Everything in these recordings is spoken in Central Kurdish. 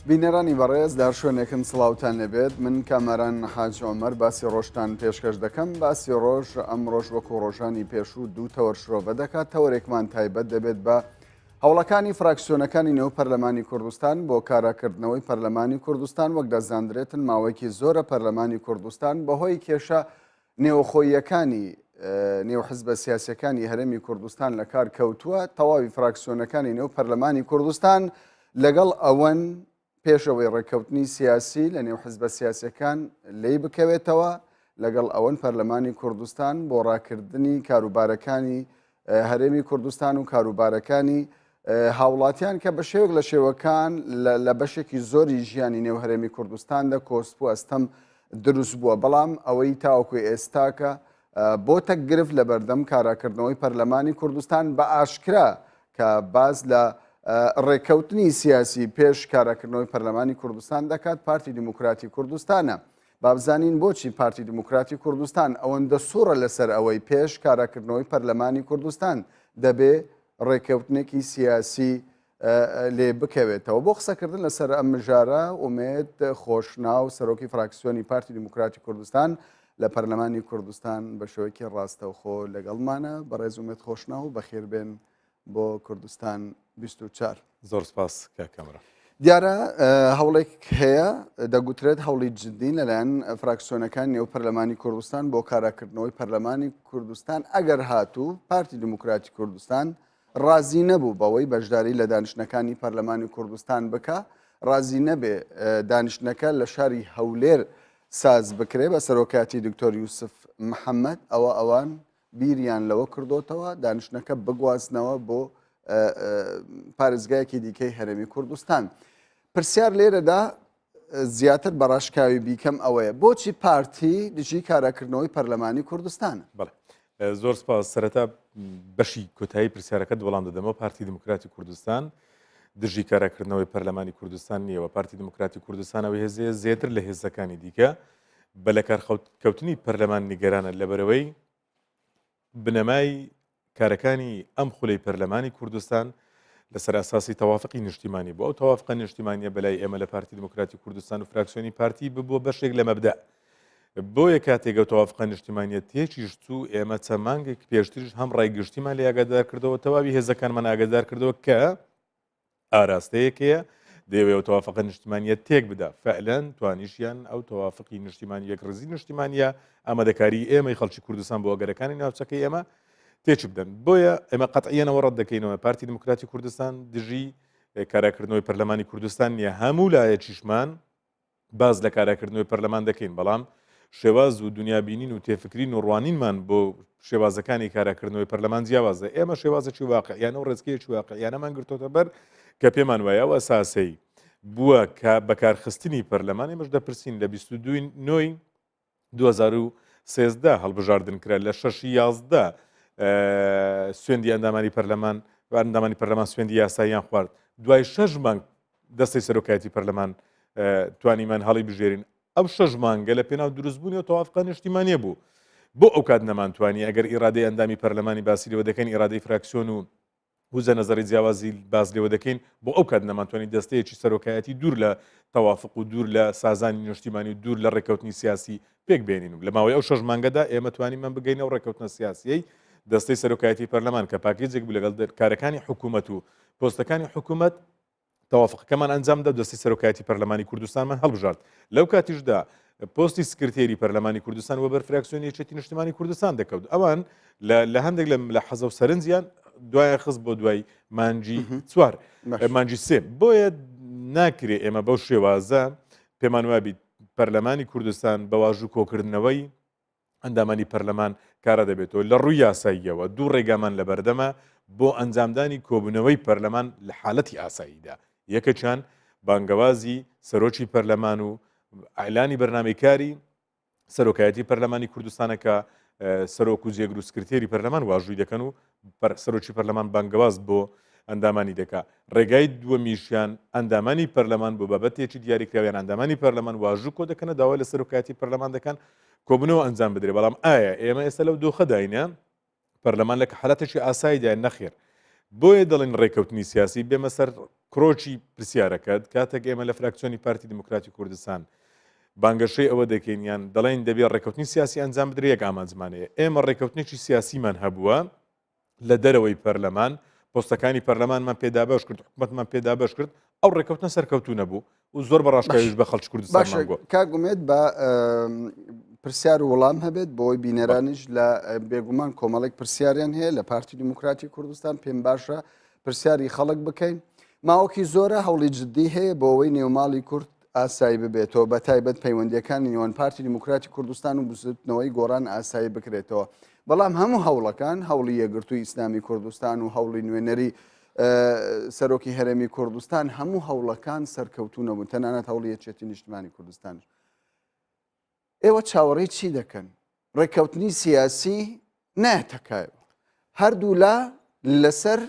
بینەرانی بەڕێز لە هەر شوێنێکن سڵاوتان لێبێت من کامەران حاج عومەر باسی ڕۆژتان پێشکەش دەکەم باسی ڕۆژ ئەمڕۆژ وەکو ڕۆژانی پێشوو دوو تەوەر شرۆڤە دەکات تەوەرێکمان تایبەت دەبێت بە هەوڵەکانی فراکسیۆنەکانی نێو پەرلەمانی کوردستان بۆ کاراکردنەوەی پەرلەمانی کوردستان وەک دەزاندرێتن ماوەیەکی زۆرە پەرلەمانی کوردستان بەهۆی کێشە نێوخۆییەکانی نێو حزبە سیاسیەکانی هەرێمی کوردستان لە کار کەوتووە، تەواوی فراکسیۆنەکانی نێو پەرلەمانی کوردستان لەگەڵ ئەوەن پێشەوەی ڕێککەوتنی سیاسی لە نێو حزبە سیاسەکان لی بکەوێتەوە، لەگەڵ ئەوەن پەرلەمانی کوردستان بۆ ڕاکردنی کاروبارەکانی هەرێمی کوردستان و کاروبارەکانی هاوڵاتیان کە بە شێوەک لە شێوەکان لە بەشێکی زۆری ژیانی نێو هەرێمی کوردستاندا کۆسپ و ئەستەم دروست بووە بەڵام ئەوەی تاوەکو ئێستاکە بۆتە گرفت لە بەردەم کاراکردنەوەی پەرلەمانی کوردستان بە ئاشکرا کە باز لە ڕێککەوتنی سیاسی پێش کاراکردنەوەی پەرلەمانی کوردستان دەکات پارتی دیموکراتی کوردستانە. با بزانین بۆچی پارتی دیموکراتی کوردستان ئەوەندە سوڕە لەسەر ئەوەی پێش کاراکردنەوەی پەرلەمانی کوردستان دەبێ ڕێککەوتنێکی سیاسی لێ بکەوێتەوە. بۆ قسەکردن لەسەر ئەم مژارە ئومێد خۆشناو سەرۆکی فراکسیۆنی پارتی دیموکراتی کوردستان لە پەرلەمانی کوردستان بە شێوەیەکی ڕاستەوخۆ لەگەڵمانە. بەڕێز ئومێد خۆشناو بەخێربێن بۆ کوردستان 24. زۆر سپاس کاک کامەران. دیارە هەوڵێک هەیە دەگوترێت هەوڵی جددین لەلایەن فراکسیۆنەکان نێو پەرلەمانی کوردستان بۆ کاراکردنەوەی پەرلەمانی کوردستان ئەگەر هاتوو پارتی دیموکراتی کوردستان ڕازی نەبوو بەوەی بەشداری لە دانیشتنەکانی پەرلەمانی کوردستان بکە ڕازی نەبێ دانیشتنەکە لە شاری هەولێر ساز بکرێ بە سەرۆکاتی دکتۆر یوسف محەممەد ئەوە ئەوان بیریان لەوە کردۆتەوە دانیشتنەکە بگوازنەوە بۆ پارێزگایەکی دیکەی هەرێمی کوردستان. پرسیار لێرەدا زیاتر بە ڕاشکاوی بیکەم ئەوەیە بۆچی پارتی دژی کاراکردنەوەی پەرلەمانی کوردستانە؟ بەڵێ زۆر سپاس سەرەتا بەشی کۆتایی پرسیارەکەت وەڵام دەدەمەوە پارتی دیموکراتی کوردستان دژی کاراکردنەوەی پەرلەمانی کوردستان نییەوە پارتی دیموکراتی کوردستانەوە هێزەیە زیاتر لە هێزەکانی دیکە بە لەکارکەوتنی پەرلەمان نیگەرانە لەبەرئەوەی بنەمای کارەکانی ئەم خولەی پەرلەمانی کوردستان لەسەر ئەساسی تەوافقی نیشتیمانی بوو ئەو تەوافقە نیشتیمانیە بەلای ئێمە لە پارتی دیموکراتی کوردستان و فراکسیۆنی پارتی ببووە بەشێک لە مەبدە بۆیە کاتێک ئەو تەوافقە نیشتیمانیە تێکیش چوو ئێمە چەند مانگێک پێشتریش هەم ڕای گشتیمان لێ ئاگادار کردەوە تەواوی هێزەکانمان ئاگادار کردەوە کە ئاراستەیەک هەیە دەیەوێ ئەو تەوافقە نیشتمانیە تێک بدا فعلەن توانیشیان ئەو تەوافقی نیشتیمانی یەکڕیزی نیشتیمانیە ئامادەکاری ئێمەی خەڵکی کوردستان بۆ ئەگەرەکانی ناوچەکەی ئێمە تێچ بدەن بۆیە ئێمە قەتعیەنەوە ڕەت دەکەینەوە پارتی دیموکراتی کوردستان دژی کاراکردنەوەی پەرلەمانی کوردستان نییە هەموو لایەکیشمان باس لە کاراکردنەوەی پەرلەمان دەکەین، بەڵام شێواز و دنیابینین و تێفکرین و ڕوانینمان بۆ شێوازەکانی کاراکردنەوەی پەرلەمان جیاوازە. ئێمە شێوازێکی واقعیانە و ڕێچکەیەکی واقعیانەمان گرتۆتە بەر کە پێمان وایە ئەو ئەساسەی بووە کە بەکارخستنی پەرلەمان ئێمەش دەپرسین لە 22 نۆی 2013 هەڵبژاردن کرا لە شەشی 11 سوێندی ئەندامانی پەرلەمان و ئەندامانی پەرلەمان سوێندی یاساییان خوارد دوای شەش مانگ دەستەی سەرۆکایەتی پەرلەمان توانیمان هەڵی بژێرین ئەو شەش مانگە لە پێناو دروستبوونی و تەوافقە نیشتیمانیە بوو بۆ ئەو کات نەمانتوانی ئەگەر ئیرادەی ئەندامی پەرلەمانی باسی لەوە دەکەین ئیرادەی فراکسیۆن و وزە نەزەری جیاوازی باس لێوە دەکەین بۆ ئەو کات نەمانتوانی دەستەیەکی سەرۆکایەتی دوور لە تەوافق و دوور لە سازانی نیشتیمانی و دوور لە ڕێککەوتنی سیاسی پێک بێنین و لە ماوەی ئەو شەش مانگەدا ئێمە توانیمان بگەینە ئەو ڕێککەوتنە سیاسیەی دەستەی سەرۆکایەتی پەرلەمان کە پاکێجێک بوو لەگەڵ کارەکانی حکوومەت و پۆستەکانی حکوومەت تەوافقەکەمان ئەنجامدا دەستی سەرۆکایەتی پەرلەمانی کوردستانمان هەڵبژارد لەو کاتیشدا پۆستی سکرتێری پەرلەمانی کوردستان وەبەر فراکسیۆنی یەکێتی نیشتمانی کوردستان دەکەوت ئەوان لە هەندێک لە لە حەزە و سەرنجیان دوایان خست بۆ دوای مانجی چوار مانجی سێ بۆیە ناکرێ ئێمە بەو شێوازە پێمان وابیت پەرلەمانی کوردستان بە واژوو کۆکردنەوەی ئەندامانی پەرلەمان کارا دەبێتەوە. لە ڕووی یاساییەوە دوو ڕێگامان لەبەردەمە بۆ ئەنجامدانی کۆبوونەوەی پەرلەمان لە حالەتی ئاساییدا، یەکێکیان بانگەوازی سەرۆکی پەرلەمان و ئیعلانی بەرنامەی کاری سەرۆکایەتی پەرلەمانی کوردستانە کە سەرۆک و جێگر و سکرتێری پەرلەمان واژووی دەکەن و سەرۆکی پەرلەمان بانگەواز بۆ ئەندامانی دەکا. ڕێگای دووەمیشیان ئەندامانی پەرلەمان بۆ بابەتێکی دیاریکراو یان ئەندامانی پەرلەمان واژوو کۆ دەکەنە داوا لە سەرۆکایەتی پەرلەمان دەکەن کۆبوونەوە ئەنجام بدرێ بەڵام ئایا ئێمە ئێستا لەو دۆخەداینە پەرلەمان لە کە حالەتێکی ئاساییدا نەخێر بۆیە دەڵێن ڕێککەوتنی سیاسی بێمە سەر کرۆکی پرسیارەکەت، کاتێک ئێمە لە فراکسیۆنی پارتی دیموکراتی کوردستان بانگەشەی ئەوە دەکەین یان دەڵێین دەبێ ڕێککەوتنی سیاسی ئەنجام بدرێ یەک ئامانجمان هەیە. ئێمە ڕێککەوتنێکی سیاسیمان هەبووە لە دەرەوەی پەرلەمان، پۆستەکانی پەرلەمانمان پێ دابەش کرد، حکومەتمان پێ دابەش کرد، ئەو ڕێککەوتنە سەرکەوتوو نەبوو و زۆر بە ڕاشکاویش بە خەڵکی کوردستانمان گوت. کاک ئومێد با پرسیار و وڵام هەبێت بۆی بینەرانیش لە بێگومان کۆمەڵێک پرسیاریان هەیە لە پارتی دیموکراتی کوردستان پێم باشە پرسیاری خەڵک بکەین ماوەکی زۆرە هەوڵی جددی هەیە بۆ ئەوەی نێوماڵی کورد ئاسایی ببێتەوە بە تایبەت پەیوەندیەکانی نێوان پارتی دیموکراتی کوردستان و بزوتنەوەی گۆڕان ئاسایی بکرێتەوە بەڵام هەموو هەوڵەکان هەوڵی یەکگرتووی ئیسلامی کوردستان و هەوڵی نوێنەری سەرۆکی هەرێمی کوردستان هەموو هەوڵەکان سەرکەوتوو نەبوون تەنانەت هەوڵی یەکێتی نیشتمانی کوردستانش ئێوە چاوەڕێی چی دەکەن؟ ڕێککەوتنی سیاسی نایەتە کایەوە. هەردوولا لەسەر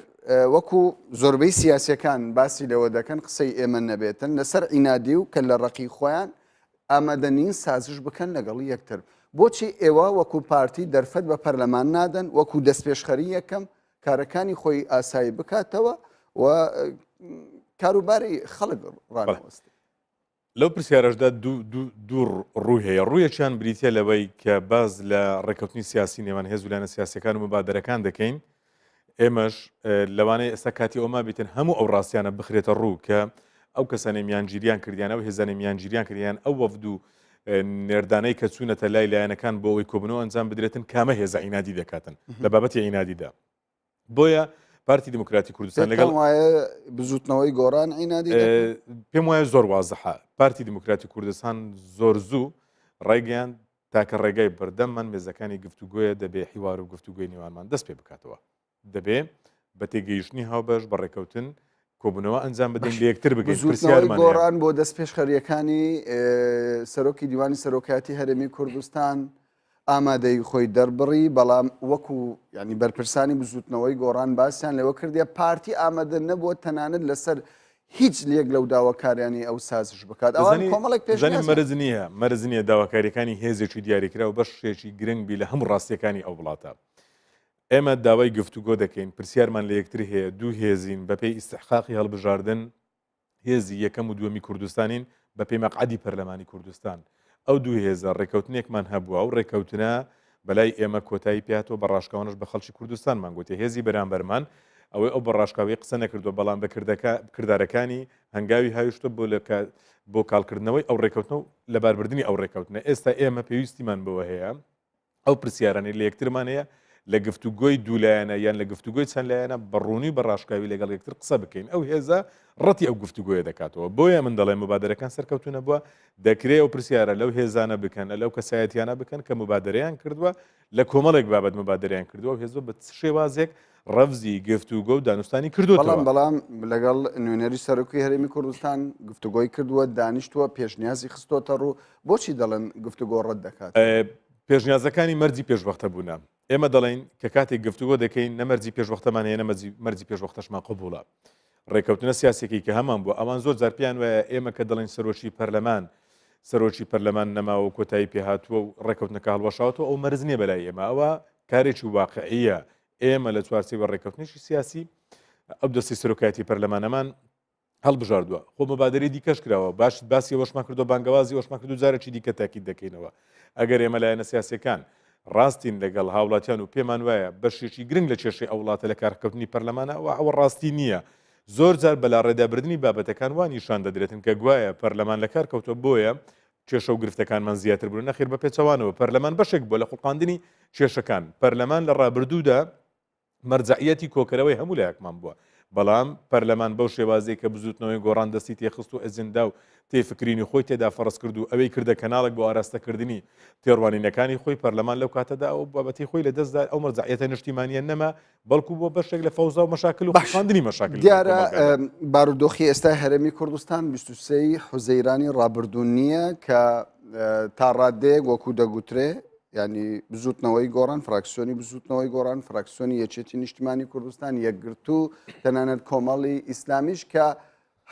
وەکو زۆربەی سیاسیەکان باسی لەوە دەکەن قسەی ئێمە نەبێتن لەسەر عینادی و کە لە ڕقی خۆیان ئامادە نین سازش بکەن لەگەڵ یەکتر. بۆچی ئێوە وەکو پارتی دەرفەت بە پەرلەمان نادەن وەکو دەستپێشخەری یەکەم کارەکانی خۆی ئاسایی بکاتەوە و کاروباری خەڵک ڕانەوەستێ؟ لەو پرسیارەشدا دوو ڕووی هەیە، ڕوویەکیان بریتیە لەوەی کە باس لە ڕێککەوتنی سیاسی نێوان هێز و لایەنە سیاسیەکان و مبادەرەکان دەکەین، ئێمەش لەوانەیە ئێستا کاتی ئەوە مابیتن هەموو ئەو ڕاستیانە بخرێتە ڕوو کە ئەو کەسانەی میانگیریان کردیان ئەو هێزانەی میانگیریان کردیان ئەو وەفد و نێردانەی کە چوونەتە لای لایەنەکان بۆ ئەوەی کۆبنەوە ئەنجام بدرێتن کامە هێزە عینادی دەکاتن لە بابەتی عینادیدا. بۆیە پارتی دیموکراتی کوردستان لەگەڵ وایە بزوتنەوەی گۆڕان عینادی پێم وایە زۆر وازحە پارتی دیموکراتی کوردستان زۆر زوو ڕایگەیاند تاکە ڕێگای بەردەممان مێزەکانی گفتوگۆیە دەبێ حیوار و گفتوگۆی نێوانمان دەست پێ بکاتەوە دەبێ بە تێگەیشتنی هاوبەش بە ڕێکەوتن کۆبوونەوە ئەنجام بدەین لە یەکتر بگەین پرسیارمان گۆڕان بۆ دەست پێشخەریەکانی سەرۆکی دیوانی سەرۆکایەتی هەرێمی کوردستان ئامادەیی خۆی دەربڕی، بەڵام وەکو یانی بەرپرسانی بزووتنەوەی گۆڕان باسیان لەوە کردیە پارتی ئامادە نەبووە تەنانەت لەسەر هیچ لێک لەو داواکاریانی ئەو سازش بکات ئەوان کۆمەڵێک پێشنیازیان مەرج نییە مەرج نییە داواکاریەکانی هێزێکی دیاریکراو بەشێکی گرنگ بی لە هەموو ڕاستیەکانی ئەو وڵاتە ئێمە داوای گفتوگۆ دەکەین پرسیارمان لە یەکتر هەیە دوو هێزین بەپێی ئیستحقاقی هەڵبژاردن هێزی یەکەم و دووەمی کوردستانین بە پێی مەقعەدی پەرلەمانی کوردستان. ئەو دوو هێزە ڕێکەوتنێکمان هەبووە، ئەو ڕێکەوتنە بەلای ئێمە کۆتایی پێهاتووە بە ڕاشکاوانەش بە خەڵکی کوردستانمان گوتیە هێزی بەرامبەرمان ئەوەی ئەو بە ڕاشکاوی قسە نەکردووە بەڵام بە کردەکە کردارەکانی هەنگاوی هاویشتووە بۆ لە بۆ کاڵکردنەوەی ئەو ڕێکەوتنە و لەباربردنی ئەو ڕێکەوتنە ئێستا ئێمە پێویستیمان بەوە هەیە ئەو پرسیارانەی لە یەکترمان هەیە لە گفتوگۆی دوولایەنە یان لە گفتوگۆی چەند لایەنە بە ڕوونی و بە ڕاشکاوی لەگەڵ یەکتر قسە بکەین ئەو هێزە ڕەتی ئەو گفتوگۆیە دەکاتەوە بۆیە من دەڵێم مبادەرەکان سەرکەوتوو نەبووە دەکرێ ئەو پرسیارە لەو هێزانە بکەن لەو کەسایەتیانە بکەن کە مبادەرەیان کردووە لە کۆمەڵێک بابەت مبادەرەیان کردووە و هێزوە بە چ شێوازێک ڕەفزی گفتوگۆ و دانوستانی کردووەتەوە. بەڵام بەڵام لەگەڵ نوێنەری سەرۆکی هەرێمی کوردستان گفتوگۆی کردووە، دانیشتووە، پێشنیازی خستۆتە ڕوو، بۆچی دەڵێن گفتوگۆ ڕەت دەکات؟ پێشنیازەکانی مەرجی پێشوەختە بوونە. ئێمە دەڵێین کە کاتێک گفتوگۆ دەکەین نە مەرجی پێشوەختەمان هەیە نە مەرجی پێشوەختەشمان قبوڵە. ڕێککەوتنە سیاسیەکەی کە هەمان بووە ئەوان زۆر جار پێیان وایە ئێمە کە دەڵێین سەرۆکی پەرلەمان سەرۆکی پەرلەمان نەماوە و کۆتایی پێهاتووە و ڕێککەوتنەکە هەڵوەشاوەتەوە ئەو مەرج نییە بەلای ئێمە ئەوە کارێکی واقعیە ئێمە لە چوارچێوەی ڕێککەوتنێکی سیاسی ئەو دەستی سەرۆکایەتی پەرلەمانەمان هەڵبژاردووە خۆ مبادرەی دیکەش کراوە باش باسی ئەوەشمان کردو بانگەوازی ئەوەشمان کردو جارێکی دیکە تاکید دەکەینەوە ئەگەر ئێمە لایەنە سیاسەکان ڕاستین لەگەڵ هاوڵاتیان و پێمان وایە بەشێکی گرنگ لە کێشەی ئەو وڵاتە لە کارکەوتنی پەرلەمانە ئەوە ئەوە ڕاستی نییە زۆر جار بەلاڕێدابردنی بابەتەکان وا نیشان دەدرێتن کە گوایە پەرلەمان لە کار کەوتووە بۆیە کێشە و گرفتەکانمان زیاتر بوون، نەخێر بە پێچەوانەوە پەرلەمان بەشێک بووە لە خوڵقاندنی کێشەکان، پەرلەمان لە ڕابردوودا مەرجەعیەتی کۆکەرەوەی هەموو لایەکمان بووە، بەڵام پەرلەمان بەو شێوازەی کە بزووتنەوەی گۆڕان دەستی تێخست و ئەجندا و تێفکرینی خۆی تێدا فەرز کرد و ئەوێی کردە کەناڵێک بۆ ئاراستەکردنی تێڕوانینەکانی خۆی، پەرلەمان لەو کاتەدا ئەو بابەتەی خۆی لەدەستدا، ئەو مەرجەعیەتە نیشتیمانییە نەما، بەڵکو بووە بەشێک لە فەوزا و مەشاکل و باش خوڵقاندنی مەشاکل لەناو دیارە کۆمەڵگادا. بارودۆخی ئێستای هەرێمی کوردستان 23 ی حوزەیرانی ڕابردوو نییە کە تا ڕادەیەک وەکو دەگوترێ ینی بزوتنەوەی گۆڕان فراکسیۆنی بزوتنەوەی گۆڕان فراکسیۆنی یەکێتی نیشتمانی کوردستان یەکگرتوو تەنانەت کۆمەڵی ئیسلامیش کە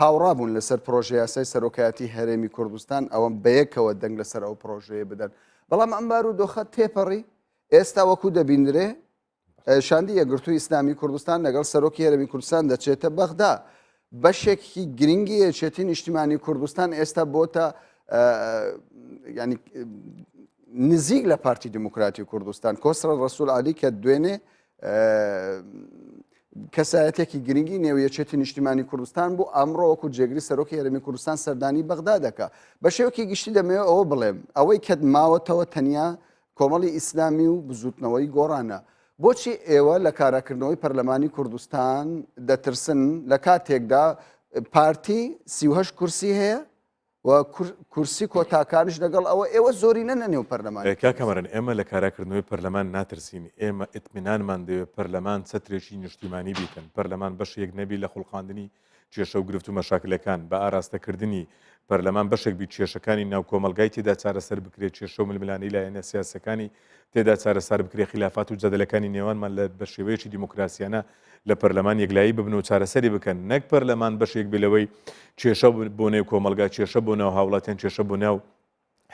هاوڕا بوون لەسەر پرۆژە یاسای سەرۆکایەتی هەرێمی کوردستان ئەوە بەیەکەوە دەنگ لەسەر ئەو پرۆژەیە بدەن بەڵام ئەم بارودۆخە تێپەڕی ئێستا وەکو دەبیندرێ شاندی یەکگرتووی ئیسلامی کوردستان لەگەڵ سەرۆکی هەرێمی کوردستان دەچێتە بەغدا. بەشێکی گرنگی یەکێتی نیشتیمانی کوردستان ئێستا بۆتە ینی نزیک لە پارتی دیموکراتی کوردستان کۆسرەت ڕەسوول عەلی کە دوێنێ کەسایەتێکی گرنگی نێو یەکێتی نیشتیمانی کوردستان بوو ئەمڕۆ وەکو جێگری سەرۆکی هەرێمی کوردستان سەردانی بەغدا دەکا بە شێوەکی گشتی دەمەوێت ئەوە بڵێم ئەوەی کە ماوەتەوە تەنیا کۆمەڵی ئیسلامی و بزوتنەوەی گۆڕانە بۆچی ئێوە لە کاراکردنەوەی پەرلەمانی کوردستان دەترسن لە کاتێکدا پارتی 38 کورسی هەیە و کورسی کۆتاکانیش لەگەڵ ئەوە ئێوە زۆرینەن لە نێو پەرلەمانی کاک کوردستان. کامەران ئێمە لە کاراکردنەوەی پەرلەمان ناترسین، ئێمە ئیتمینانمان دەوێت پەرلەمان چەترێکی نیشتیمانی بیتن، پەرلەمان بەشێک نەبی لە خوڵقاندنی کێشە و گرفت و مەشاکلەکان، بە ئاراستەکردنی پەرلەمان بەشێک بی کێشەکانی ناو کۆمەڵگای تێدا چارەسەر بکرێت، کێشە و ململانێی لایەنە سیاسیەکانی تێدا چارەسار بکرێت، خیلافات و جەدەلەکانی نێوانمان لە بە شێوەیەکی دیموکراسیانە لە پەرلەمان یەکلایی ببن و چارەسەری بکەن، نەک پەرلەمان بەشێک بێ لەوەی کێشە بۆ نێو کۆمەڵگا، کێشە بۆ ناو هاوڵاتیان، کێشە بۆ ناو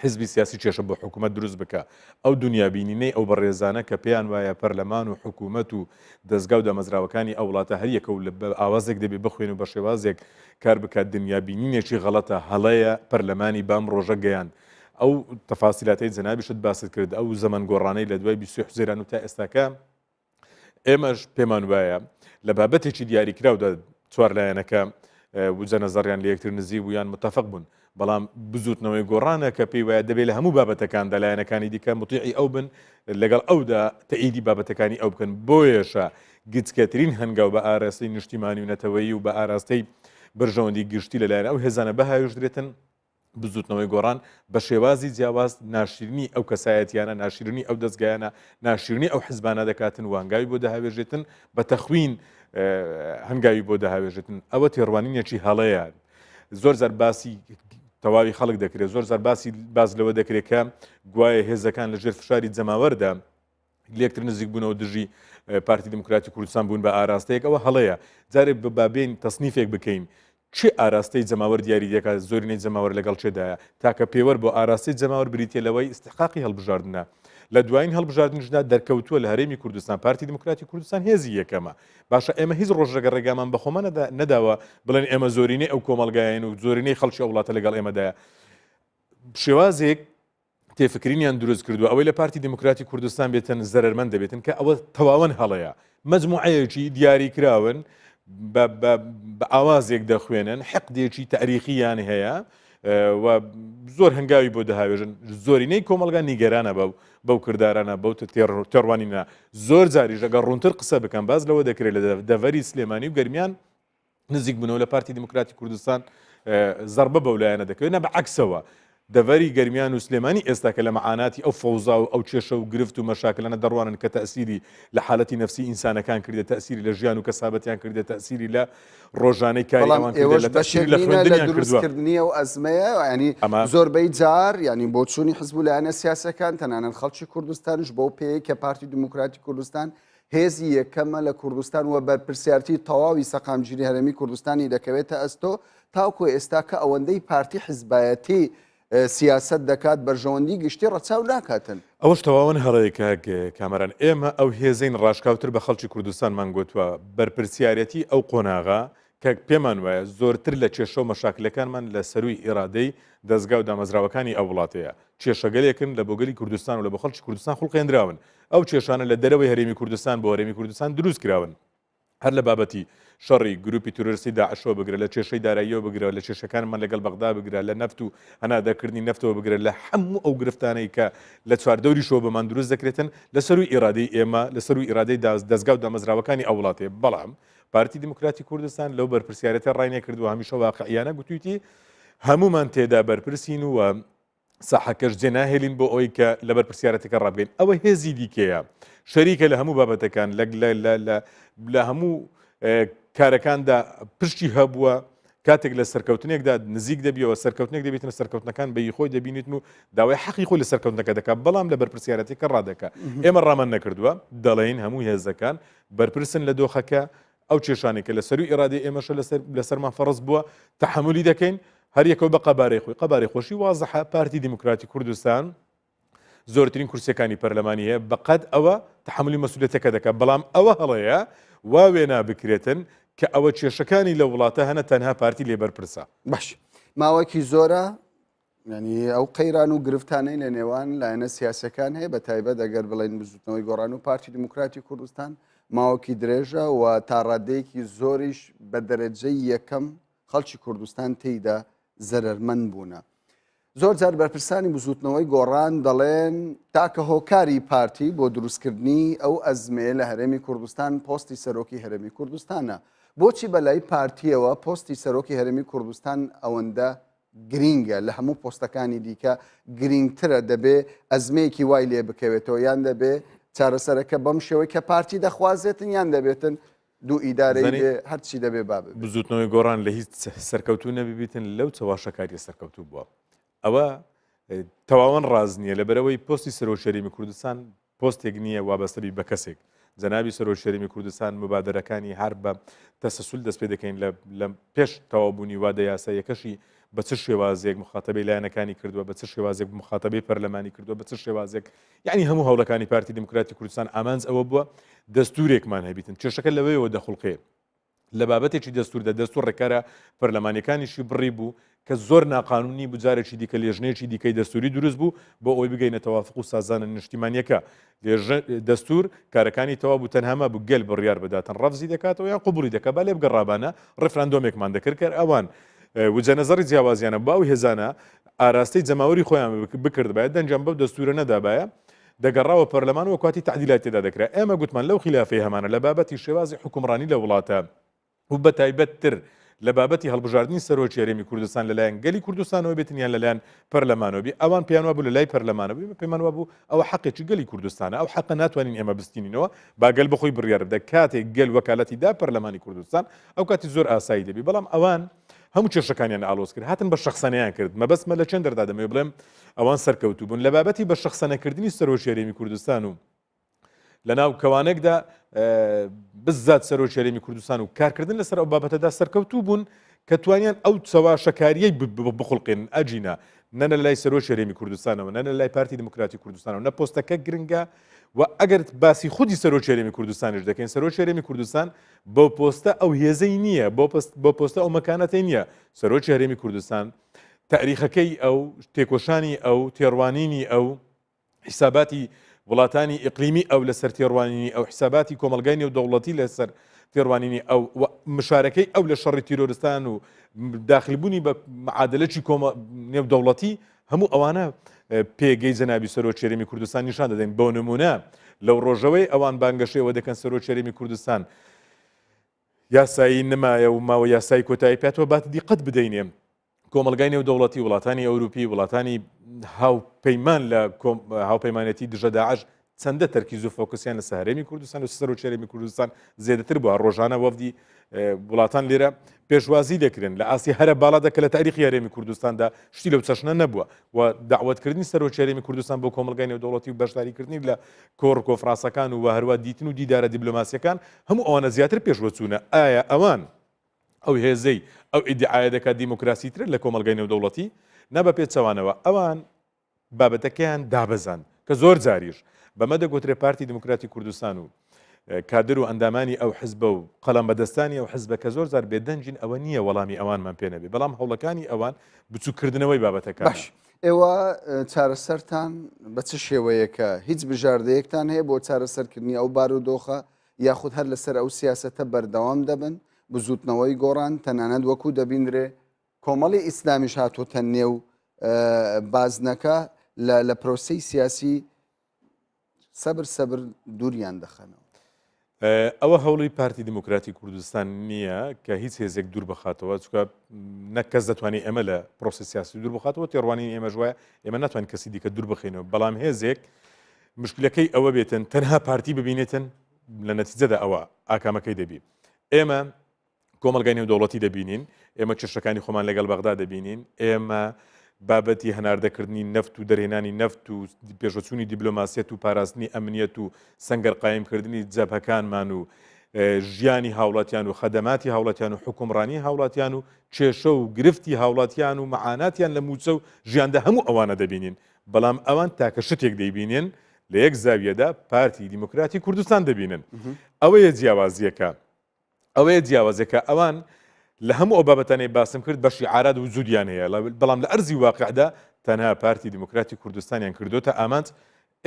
حزبی سیاسی، کێشە بۆ حکوومەت دروست بکا. ئەو دونیابینینەی ئەو بەڕێزانە کە پێیان وایە پەرلەمان و حکوومەت و دەزگا و دامەزراوەکانی ئەو وڵاتە هەر یەکە و بە ئاوازێک دەبێ بخوێن و بە شێوازێک کار بکات، دنیابینینێکی غەڵەتە، هەڵەیە، پەرلەمانی بەم ڕۆژە گەیاند. ئەو تەفاسیلاتەی جەنابیشت باست کرد، ئەو زەمەن گۆڕانەی لە دوای 23 حوزەیران و تا ئێستاکە، ئێمەش پێمان وایە لە بابەتێکی دیاریکراودا چوار لایەنەکە وجە نەزەڕیان لە یەکتر نزیک بوو یان متفق بوون بەڵام بزوتنەوەی گۆڕانە کە پێی وایە دەبێت لە هەموو بابەتەکاندا لایەنەکانی دیکە مطیعی ئەو بن لەگەڵ ئەودا تەئیدی بابەتەکانی ئەو بکەن بۆیەشە گچکەترین هەنگاو بە ئاراستەی نیشتیمانی و نەتەوەیی و بە ئاراستەی بەرژەوەندی گشتی لەلایەن ئەو هێزانە بەهاوێژدرێتن بزوتنەوەی گۆڕان بە شێوازی جیاواز ناشرینی ئەو کەسایەتیانە، ناشرینی ئەو دەزگایانە، ناشرینی ئەو حزبانە دەکاتن و هەنگاوی بۆ دەهاوێژێتن، بە تەخوین هەنگاوی بۆ دەهاوێژێتن. ئەوە تێڕوانینێکی هەڵەیە. زۆر جار باسی تەواوی خەڵک دەکرێت، زۆر جار باسی باس لەوە دەکرێت کە گوایە هێزەکان لەژێر فشاری جەماوەردا لێکتر نزیک بوونەوە دژی پارتی دیموکراتی کوردستان بوون بە ئاراستەیەک ئەوە هەڵەیە جارێ بابین تەسنیفێک بکەین چه ئاراستەی جەماوەر دیاری دەکات زۆرینەی جەماوەر لەگەڵ چێدایە تاکە پێوەر بۆ ئاراستەی جەماوەر بریتە لەوەی ئیستحقاقی هەڵبژاردنە لە دوایین هەڵبژاردنیشدا دەرکەوتووە لە هەرێمی کوردستان پارتی دیموکراتی کوردستان هێزی یەکەمە باشە ئێمە هیچ ڕۆژێک ڕێگامان بە خۆمان نەداوە بڵێن ئێمە زۆرینەی ئەو کۆمەڵگایەن و زۆرینەی خەڵکی ئەو وڵاتە لەگەڵ ئێمەدایە شێوازێک تێفکرینیان دروست کردووە ئەوەی لە پارتی دیموکراتی کوردستان بێتن زەرەرمەند دەبێتن کە ئەوە تەواوەن هەڵەیە مەجموعەیەکی دیاری کراون بە ئاوازێک دەخوێنن حقدێکی تاریخیان هەیە و زۆر هەنگاوی بۆ دەهاوێژن زۆرینەی کۆمەلگا نیگەرانە بە بەو کردارانە بەو تێڕوانینە زۆر جاریش ئەگەر ڕوونتر قسە بکەم باز لەوە دەکرێت لە دەڤەری سلێمانی و گەرمیان نزیک بوونەوە لە پارتی دیموکراتی کوردستان زەربە بەو لایەنە دەکەوێت نە بە عەکسەوە دەڤەری گەرمیان و سلێمانی ئێستا کە لە مەعاناتی ئەو فەوزا و ئەو کێشە و گرفت و مەشاکلانە دەڕوانن کە تەئسیری لە حالەتی نەفسی ئینسانەکان کردێ تەئسیری لە ژیان و کەسابەتیان کردێ تەئسیری لە ڕۆژانەی کاری بەڵام ئەوان کردێ ئێوەش لە بەشێک تەئسیری لە نینە لە خوێندنیان کردووە. دروستکردنی ئەو ئەزمەیە یعنی ئەمە زۆربەی جار یعنی بۆچوونی حزب و لایەنە سیاسەکان تەنانەت خەڵکی کوردستانش بەو پێیەی کە پارتی دیموکراتی کوردستان هێزی یەکەمە لە کوردستان و بەرپرسیارتی تەواوی سەقامگیری هەرێمی کوردستانی دەکەوێتە ئەستۆ، تاوەکو ئێستا کە ئەوەندەی پارتی حزبایەتی سیاسەت دەکات بەرژەوەندی گشتی ڕەچاو ناکاتن. ئەوەش تەواوەن هەڵەیە کاک کامەران، ئێمە ئەو هێزەین ڕاشکاوتر بە خەڵکی کوردستانمان گۆتوە بەرپرسیارەتی ئەو قۆناغە کە پێمان وایە زۆرتر لە کێشە و مەشاکلەکانمان لە سەرووی ئیرادەی دەزگا و دامەزراوەکانی ئەو وڵاتەیە، کێشەگەلێکن لە بۆ گەلی کوردستان و لە بۆ خەڵکی کوردستان خوڵقێندراون، ئەو کێشانە لە دەرەوەی هەرێمی کوردستان بۆ هەرێمی کوردستان دروست کراون. هەر لە بابەتی شەڕی گروپی تیرۆریستی داعشەوە بگرە، لە کێشەی داراییەوە بگرە، لە کێشەکانمان لەگەڵ بەغدا بگرە، لە نەفت و هەناردەکردنی نەفتەوە بگرە، لە هەموو ئەو گرفتانەی کە لە چواردەوریشەوە بۆمان دروست دەکرێتن، لە سەرووی ئیرادەی ئێمە، لە سەرووی ئیرادەی دەزگا و دامەزراوەکانی ئەو وڵاتەیە. بەڵام پارتی دیموکراتی کوردستان لەو بەرپرسیارێتە ڕای نەکردووە، هەمیشە واقعیانە گوتوویتی هەموومان تێدا بەرپرسین و ساحەکەش جێ ناهێلین بۆ ئەوەی کە لە بەرپرسیارەتەکە ڕابگەین ئەوە هێزی دیکەیە شەریکە لە هەموو بابەتەکان لە هەموو کارەکاندا پشتی هەبووە کاتێک لە سەرکەوتنێکدا نزیک دەبیەوە سەرکەوتنێک دەبێتن سەرکەوتنەکان بەی خۆی دەبینیتن و داوای حەقی خۆی لە سەرکەوتنەکە دەکات بەڵام لە بەرپرسیارەتێکە ڕادەکە ئێمە ڕامان نەکردووە دەڵێین هەموو هێزەکان بەرپرسن لە دۆخەکە ئەو کێشانەی کە لە سەروی ئیرادەی ئێمەشە لەسەر لەسەرمان فەڕز بووە تەحەمولی دەکەین هەر یەکەو بە قەبارەی خۆی قەبارەی خۆشی وازحە پارتی دیموکراتی کوردستان زۆرترین کورسیەکانی پەرلەمانی هەیە بەقەد ئەوە تەحەمولی مەسئولیەتەکە دەکات بەڵام ئەوە هەڵەیە وا وێنا بکرێتن کە ئەوە کێشەکانی لە وڵاتە هەنە تەنها پارتی لێ بەرپرسە. باش ماوەکی زۆرە یعنی ئەو قەیران و گرفتانەی لە نێوان لایەنە سیاسەکان هەیە بە تایبەت ئەگەر بڵێن بزوتنەوەی گۆڕان و پارتی دیموکراتی کوردستان ماوەکی درێژە و تا ڕادەیەکی زۆریش بە دەرەجەی یەکەم خەڵکی کوردستان تێیدا زەرەرمەند بوونە. زۆر جار بەرپرسانی بزووتنەوەی گۆڕان دەڵێن تاکە هۆکاری پارتی بۆ دروستکردنی ئەو ئەزمەیە لە هەرێمی کوردستان پۆستی سەرۆکی هەرێمی کوردستانە. بۆچی بەلای پارتیەوە پۆستی سەرۆکی هەرێمی کوردستان ئەوەندە گرینگە لە هەموو پۆستەکانی دیکە گرینگترە دەبێ ئەزمەیەکی وای لێ بکەوێتەوە یان دەبێ چارەسەرەکە بەم شێوەی کە پارتی دەخوازێتن یان دەبێتن دوو ئیدارەی بێ هەرچی دەبێ با ببێ. بزوتنەوەی گۆڕان لە هیچ سەرکەوتوو نەبیبیتن لەو چەواشەکاریە سەرکەوتوو بووە ئەوە تەواوەن ڕاز نییە لەبەرەوەی پۆستی سەرۆکی هەرێمی کوردستان پۆستێک نییە وابەستەبی بە کەسێک جەنابی سەرۆکی هەرێمی کوردستان مبادەرەکانی هەر بە تەسەسول دەست پێ دەکەین لە پێش تەواوبوونی وادە یاساییەکەشی بە چ شێوازێک مخاتەبەی لایەنەکانی کردووە بە چ شێوازێک مخاتەبەی پەرلەمانی کردووە بە چ شێوازێک یعنی هەموو هەوڵەکانی پارتی دیموکراتی کوردستان ئامانج ئەوە بووە دەستورێکمان هەبیتن کێشەکە لەوەیەوە دەخوڵقێ لە بابەتێکی دەستوردا دەستور ڕێکارە پەرلەمانیەکانیشی بڕی بوو کە زۆر ناقانونی بوو جارێکی دیکە لێژنەیەکی دیکەی دەستوری دروست بوو بۆ ئەوەی بگەینە تەوافق و سازانە نیشتیمانیەکە دەستور کارەکانی تەوا بوو تەنها مابوو گەل بڕیار بداتن ڕەفزی دەکاتەوە یان قبوڵی دەکات با لێ بگەڕابانە ڕیفراندۆمێکمان دەکرد کە ئەوان وجە نەزەڕی جیاوازیانە با ئەو هێزانە ئاراستەی جەماوەری خۆیان بکردبایە دەنگیان بەو دەستورە نەدابایە دەگەڕاوە پەرلەمان و کاتی تعدیلات تێدا دەکرا ئێمە گوتمان لەو خلافەی هەمانە لە بابەتی شێوازی حکومڕانی لە وڵاتە و بە تایبەت تر لە بابەتی هەڵبژاردنی سەرۆکی هەرێمی کوردستان لەلایەن گەلی کوردستانەوە بێتن یان لەلایەن پەرلەمانەوە بی ئەوان پێیان وابوو لە لای پەرلەمانەوە بی پێمان وابوو ئەوە حەقێکی گەلی کوردستانە ئەو حەقە ناتوانین ئێمە بستینینەوە با گەل بەخۆی بڕیار بدە کاتێک گەل وەکالەتی دا پەرلەمانی کوردستان ئەو کاتی زۆر ئاسایی دەبی بەڵام ئەوان هەموو کێشەکانیان ئالۆز کرد هاتن بە شخصەنەیان کرد مەبەستمە لە چەند دەردا دەمەوێت بڵێم ئەوان سەرکەوتوو بوون لە بابەتی بە شخصەنەکردنی سەرۆکی هەرێمی کوردستان و لە ناو کەوانێکدا بزات سەرۆکی هەرێمی کوردستان و کارکردن لەسەر ئەو بابەتەدا سەرکەوتوو بوون کە توانیان ئەو چەواشەکاریەی بخڵقێن ئەجینا نە لە لای سەرۆکی هەرێمی کوردستانەوە نە لە لای پارتی دیموکراتی کوردستانەوە نە پۆستەکە گرنگە و ئەگەر باسی خودی سەرۆکی هەرێمی کوردستانیش دەکەین سەرۆکی هەرێمی کوردستان بۆ پۆستە ئەو هێزەی نییە بۆ پست بۆ پۆستە ئەو مەکانەتەی نییە سەرۆکی هەرێمی کوردستان تاریخەکەی ئەو تێکۆشانی ئەو تێڕوانینی ئەو حیساباتی وڵاتانی ئیقلیمی ئەو لەسەر تێڕوانینی ئەو حیساباتی کۆمەڵگای نێودەوڵەتی لەسەر تێڕوانینی ئەو و مشارەکەی ئەو لە شەڕی تیرۆرستان و داخلبوونی بە معادلەکی کۆمە نێودەوڵەتی هەموو ئەوانە پێگەی جەنابی سەرۆکی هەرێمی کوردستان نیشان دەدەین بۆ نمونە لەو ڕۆژەوەی ئەوان بانگەشەیەوە دەکەن سەرۆکی هەرێمی کوردستان یاسایی نمایە و ماوە یاسایی کۆتایی پێاتەوە بات دیقەت بدەینێ کۆمەڵگای نێودەوڵەتی، وڵاتانی ئەوروپی، وڵاتانی هاوپەیمان لە هاوپەیمانێتی دژە داعش چەندە تەرکیز و فۆکسیان لەسەر هەرێمی کوردستان و سەرۆکی هەرێمی کوردستان زیاتر بووە ڕۆژانە وەفدی وڵاتان لێرە پێشوازی دەکرێن لە ئاستی هەرە باڵادا کە لە تاریخی هەرێمی کوردستاندا شتی لەو چەشنە نەبووە و داوەتکردنی سەرۆکی هەرێمی کوردستان بۆ کۆمەڵگای نێودەوڵەتی و بەشداریکردنی لە کۆڕ کۆفرانسەکان و هەروە دیتن و دیدارە دیبلۆماسیەکان هەموو ئەوانە زیاتر پێشوەچوونە ئایا ئەوان ئەو هێزەی ئەو ئیدعایە دەکات دیموکراسیترە لە کۆمەڵگای نێودەوڵەتی، نا بە پێچەوانەوە ئەوان بابەتەکەیان دابەزاند کە زۆر جاریش بەمە دەگوترێ پارتی دیموکراتی کوردستان و کادر و ئەندامانی ئەو حزبە و قەڵەم بەدەستانی ئەو حزبە کە زۆر جار بێدەنگین ئەوە نییە وەڵامی ئەوانمان پێ نەبێ بەڵام هەوڵەکانی ئەوان بچووکردنەوەی بابەتەکان. باش ئێوە چارەسەرتان بە چ شێوەیەکە؟ هیچ بژاردەیەکتان هەیە بۆ چارەسەرکردنی ئەو بارودۆخە یاخود هەر لەسەر ئەو سیاسەتە بەردەوام دەبن، بزووتنەوەی گۆڕان، تەنانەت وەکو دەبینرێ کۆمەڵی ئیسلامیش هاتۆتە نێو بازنەکە لە پرۆسەی سیاسی سەبر سەبر دووریان دەخەنەوە. ئەوە هەوڵی پارتی دیموکراتی کوردستان نییە کە هیچ هێزێک دوور بخاتەوە چکە نەک کەس دەتوانێت ئێمە لە پرۆسی سیاسی دوور بخاتەوە تێڕوانین ئێمەش وایە ئێمە ناتوانین کەسی دیکە دوور بخینەوە بەڵام هێزێک مشکلەکەی ئەوە بێتن تەنها پارتی ببینێتن لە نەتیجەدا ئەوە ئاکامەکەی دەبی ئێمە کۆمەلگای نێودەوڵەتی دەبینین ئێمە کێشەکانی خۆمان لەگەڵ بەغدا دەبینین ئێمە بابەتی هەناردەکردنی نەفت و دەرهێنانی نەفت و پێشەچوونی دیبلۆماسیەت و پاراستنی ئەمنیەت و سەنگەر قایمکردنی جەبهەکانمان و ژیانی هاوڵاتیان و خەدەماتی هاوڵاتیان و حکومڕانی هاوڵاتیان و کێشە و گرفتی هاوڵاتیان و معاناتیان لە موچە و ژیاندا هەموو ئەوانە دەبینین بەڵام ئەوان تاکە شتێک دەیبینن لە یەک زاویەدا پارتی دیموکراتی کوردستان دەبینن. ئەوەیە جیاوازییەکە. ئەوەیە جیاوازەکە ئەوان لە هەموو ئەو بابەتانەی باسم کرد بە شیعارات وجودیان هەیە بەڵام لە ئەرزی واقعدا تەنها پارتی دیموکراتی کوردستانیان کردوتە ئامانج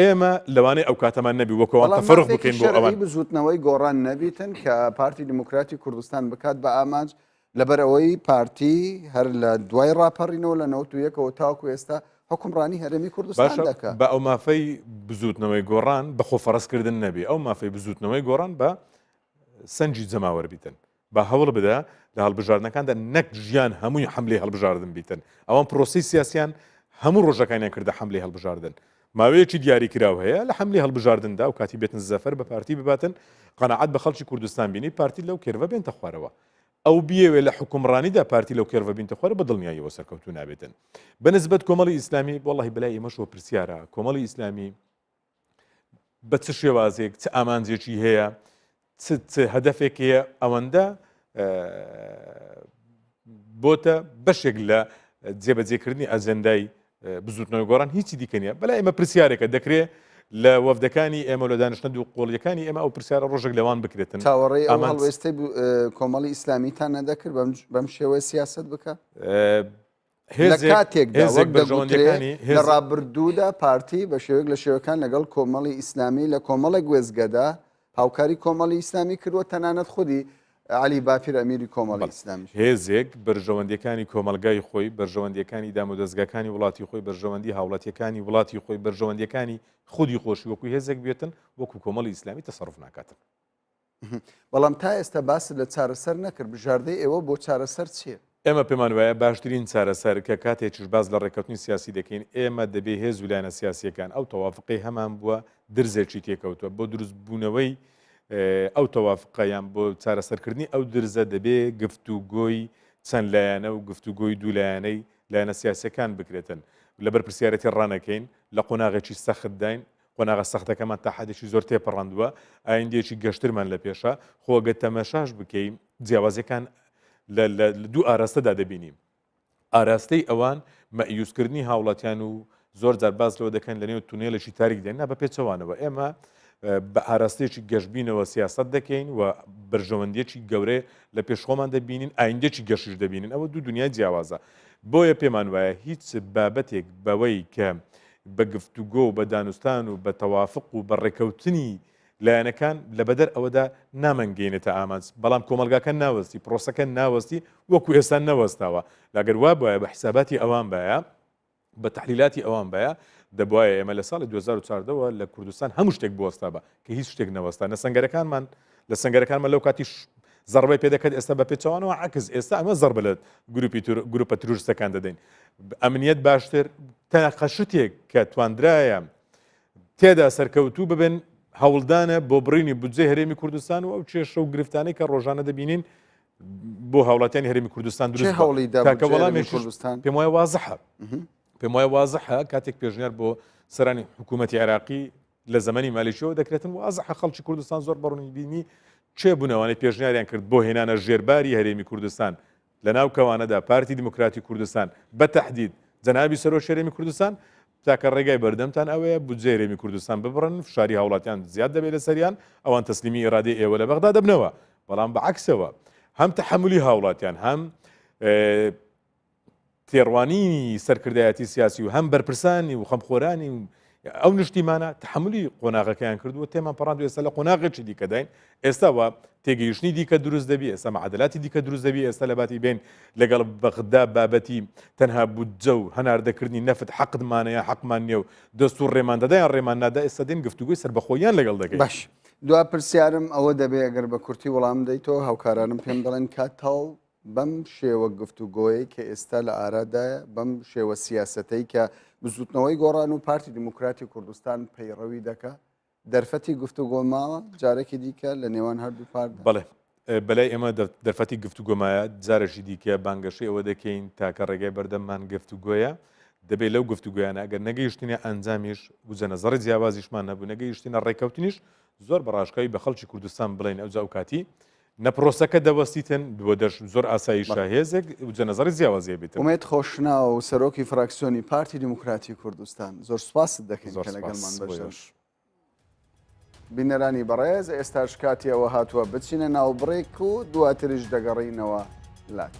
ئێمە لەوانەیە ئەو کاتەمان نەبی وەکو ئەوان بەڵام تەفەرق مافێکی بکەین بۆ شەرعی ئەوان. بزوتنەوەی گۆڕان نەبیتن کە پارتی دیموکراتی کوردستان بکات بە ئامانج لەبەر ئەوەی پارتی هەر لە دوای ڕاپەڕینەوە لە 91 ەوە تاوەکو ئێستا حوکمڕانی هەرێمی کوردستان باشە دەکا. با ئەو مافەی بزوتنەوەی گۆڕان بە خۆفەڕزکردن نەبی ئەو مافەی بزوتنەوەی گۆڕان بە سەنجی جەماوەر بیتن با هەوڵ بدە لە هەڵبژاردنەکاندا نەک ژیان هەمووی حەملەی هەڵبژاردن بیتن ئەوان پرۆسەی سیاسیان هەموو ڕۆژەکانیان کردە حەملەی هەڵبژاردن ماوەیەکی دیاری کراو هەیە لە حەملی هەڵبژاردندا و کاتی بێتن زەفەر بە پارتی بباتن قەناعەت بە خەڵکی کوردستان بینی پارتی لەو curve ە بێنتە خوارەوە ئەو بیەوێ لە حکومڕانیدا پارتی لەو curve ە بینتە خوارە بە دڵنیاییەوە سەرکەوتوو نابێتن بەنسبەت کۆمەڵی ئیسلامی وەڵی بەلای ئێمەشەوە پرسیارە کۆمەڵی ئیسلامی بە چ شێوازێک چ ئامانجێکی هەیە چ چ هەدەفێک هەیە ئەوەندە بۆتە بەشێک لە جێبەجێکردنی ئەجندای بزوتنەوەی گۆڕان هیچی دیکە نییە بەلای ئێمە پرسیارێکە دەکرێت لە وەفدەکانی ئێمە لە دانیشتە دوو قۆڵیەکانی ئێمە ئەو پرسیارە ڕۆژێک لەوان بکرێتن چاوەڕێی ئەو هەڵوێستەی کۆمەڵی ئیسلامیتان نەدەکرد بەم شێوەیە سیاست بکە لە کاتێکدا وەک دەگوترێ لە ڕابردوودا پارتی بە شێوەیەک لە شێوەکان لەگەڵ کۆمەڵی ئیسلامی لە کۆمەڵێک وێستگەدا هاوکاری کۆمەڵی ئیسلامی کردووە تەنانەت خودی عەلی باپیر ئەمیری کۆمەڵی ئیسلامیش. هێزێک بەرژەوەندیەکانی کۆمەڵگای خۆی، بەرژەوەندیەکانی دامودەزگاکانی وڵاتی خۆی، بەرژەوەندی هاوڵاتیەکانی وڵاتی خۆی، بەرژەوەندیەکانی خودی خۆشی وەکو هێزێک بێتن، وەکو کۆمەڵی ئیسلامی تەسەروف ناکاتن. بەڵام تا ئێستا باست لە چارەسەر نەکرد، بژاردەی ئێوە بۆ چارەسەر چییە؟ ئێمە پێمان وایە باشترین چارەسەر کە کاتێکیش باس لە ڕێککەوتنی سیاسی دەکەین، ئێمە دەبێ هێز و لایەنە سیاسییەکان ئەو تەوافقەی هەمان بووە درزێکی تێکەوتووە، بۆ دروستبوونەوەی ئەو تەوافقە یان بۆ چارەسەرکردنی ئەو درزە دەبێ گفتوگۆی چەند لایەنە و گفتوگۆی دوو لایەنەی لایەنە سیاسییەکان بکرێتن. لە بەرپرسیارێتی ڕانەکەین، لە قۆناغێکی سەختداین، قۆناغە سەختەکەمان تا حەدێکی زۆر تێپەڕاندووە، ئایندەیەکی گەشترمان لە پێشە، خۆ گەر تەمەشاش بکەی جیاوازیەکان لە دوو ئاراستەدا دەبینی. ئاراستەی ئەوان مەئیوسکردنی هاوڵاتیان و زۆر جار باس لەوە دەکەن لە نێو تونێلێکی تاریک دێن، نا بە پێچەوانەوە ئێمە بە ئاراستەیەکی گەشبینەوە سیاسەت دەکەین و بەرژەوەندیەکی گەورەی لە پێش خۆمان دەبینین، ئایندەیەکی گەشیش دەبینین، ئەوە دوو دنیای جیاوازە. بۆیە پێمان وایە هیچ بابەتێک بەوەی کە بە گفتوگۆ و بە دانوستان و بە تەوافق و بە ڕێکەوتنی لایەنەکان لە بەدەر ئەوەدا نامانگەینێتە ئامانج، بەڵام کۆمەڵگاکە ناوەستی، پرۆسەکە ناوەستی وەکو ئێستا نەوەستاوە، ئەگەر وابوایە بە حیساباتی ئەوان بایە، بە تەحلیلاتی ئەوان بایە، دەبوایە ئێمە لە ساڵی 2014 وە لە کوردستان هەموو شتێک بوەستابا، کە هیچ شتێک نەوەستا، نە سەنگەرەکانمان لە سەنگەرەکانمان لەو کاتیش زەڕبەی پێدەکرد ئێستا بە پێچەوانەوە عەکس ئێستا ئەمە زەڕبە لە گروپی گروپە ترورستەکان دەدەین ئەمنیەت باشتر تاقە شتێک کە تواندرایە تێدا سەرکەوتوو ببن هەوڵدانە بۆ بڕینی بودجەی هەرێمی کوردستان و ئەو کێشە و گرفتانەی کە ڕۆژانە دەبینین بۆ هاوڵاتیانی هەرێمی کوردستان دروست هەوڵی تاکە وەڵامێکی کوردستان پێم وایە وازحە پێم وایە وازحە کاتێک پێشنیار بۆ سەرانی حکوومەتی عێراقی لە زەمەنی مالیکیەوە دەکرێتن وازحە خەڵکی کوردستان زۆر بەڕوونی بینی کێ بوون ئەوانەی پێشنیاریان کرد بۆ هێنانە ژێرباری هەرێمی کوردستان لە ناو کەوانەدا پارتی دیموکراتی کوردستان بە تەحدید جەنابی سەرۆکی هەرێمی کوردستان تاکە ڕێگای بەردەمتان ئەوەیە بودجەی هەرێمی کوردستان ببڕن فشاری هاوڵاتیان زیاد دەبێت لەسەریان ئەوان تەسلیمی ئیرادەی ئێوە لە بەغدا دەبنەوە بەڵام بە عەکسەوە هەم تەحەمولی هاوڵاتیان هەم تێڕوانینی سەرکردایەتی سیاسی و هەم بەرپرسانی و خەمخۆرانی و ئەو نیشتیمانە تحملی قۆناغەکەیان کردووە تێمان پەڕاند و ئێستا لە قۆناغێکی دیکەداین ئێستا وە تێگەیشتنی دیکە دروست دەبی ئێستا معادلاتی دیکە دروست دەبی ئێستا لە باتی بین لەگەڵ بەغدا بابەتی تەنها بودجە و هەناردەکردنی نەفت حەقمانە یا حەقمان نییە و دەستور ڕێمان دەدا یان ڕێمان نادا ئێستا دێن گفتوگۆی سەربەخۆیان لەگەڵ دەکەین. باش دوا پرسیارم ئەوە دەبێ ئەگەر بە کورتی وەڵام دەیتەوە هاوکارانم پێم دەڵێن کات تەواو بەم شێوە گفتوگۆیەی کە ئێستا لە ئارادایە، بەم شێوە سیاسەتەی کە بزووتنەوەی گۆڕان و پارتی دیموکراتی کوردستان پەیڕەوی دەکا، دەرفەتی گفتوگۆ ماوە جارێکی دیکە لە نێوان هەردوو پارتدا؟ بەڵێ، بەلای ئێمە دەرفەتی گفتوگۆ مایە، جارێکی دیکە بانگەشەی ئەوە دەکەین تاکە ڕێگای بەردەممان گفتوگۆیە، دەبێت لەو گفتوگۆیانە ئەگەر نەگەیشتینە ئەنجامیش وزە نەزەڕی جیاوازیشمان هەبوو نەگەیشتینە ڕێککەوتنیش زۆر بە ڕاشکاوی بە خەڵکی کوردستان بڵێین ئەوجا ئەوکاتی نە پرۆسەکە دەوەستیتن بۆ دەش زۆر ئاساییشە هێزێک وجە نەزەڕی جیاوازیە بیتن. ئومێد خۆشناو، سەرۆکی فراکسیۆنی پارتی دیموکراتی کوردستان، زۆر سوپاست دەکەین زۆر کە سوپاس لەگەڵمان بۆ بەشدار ئێوەش. بینەرانی بەڕێز ئێستاش کاتی ئەوە هاتووە بچینە ناو بڕێک و دواتریش دەگەڕینەوە لات.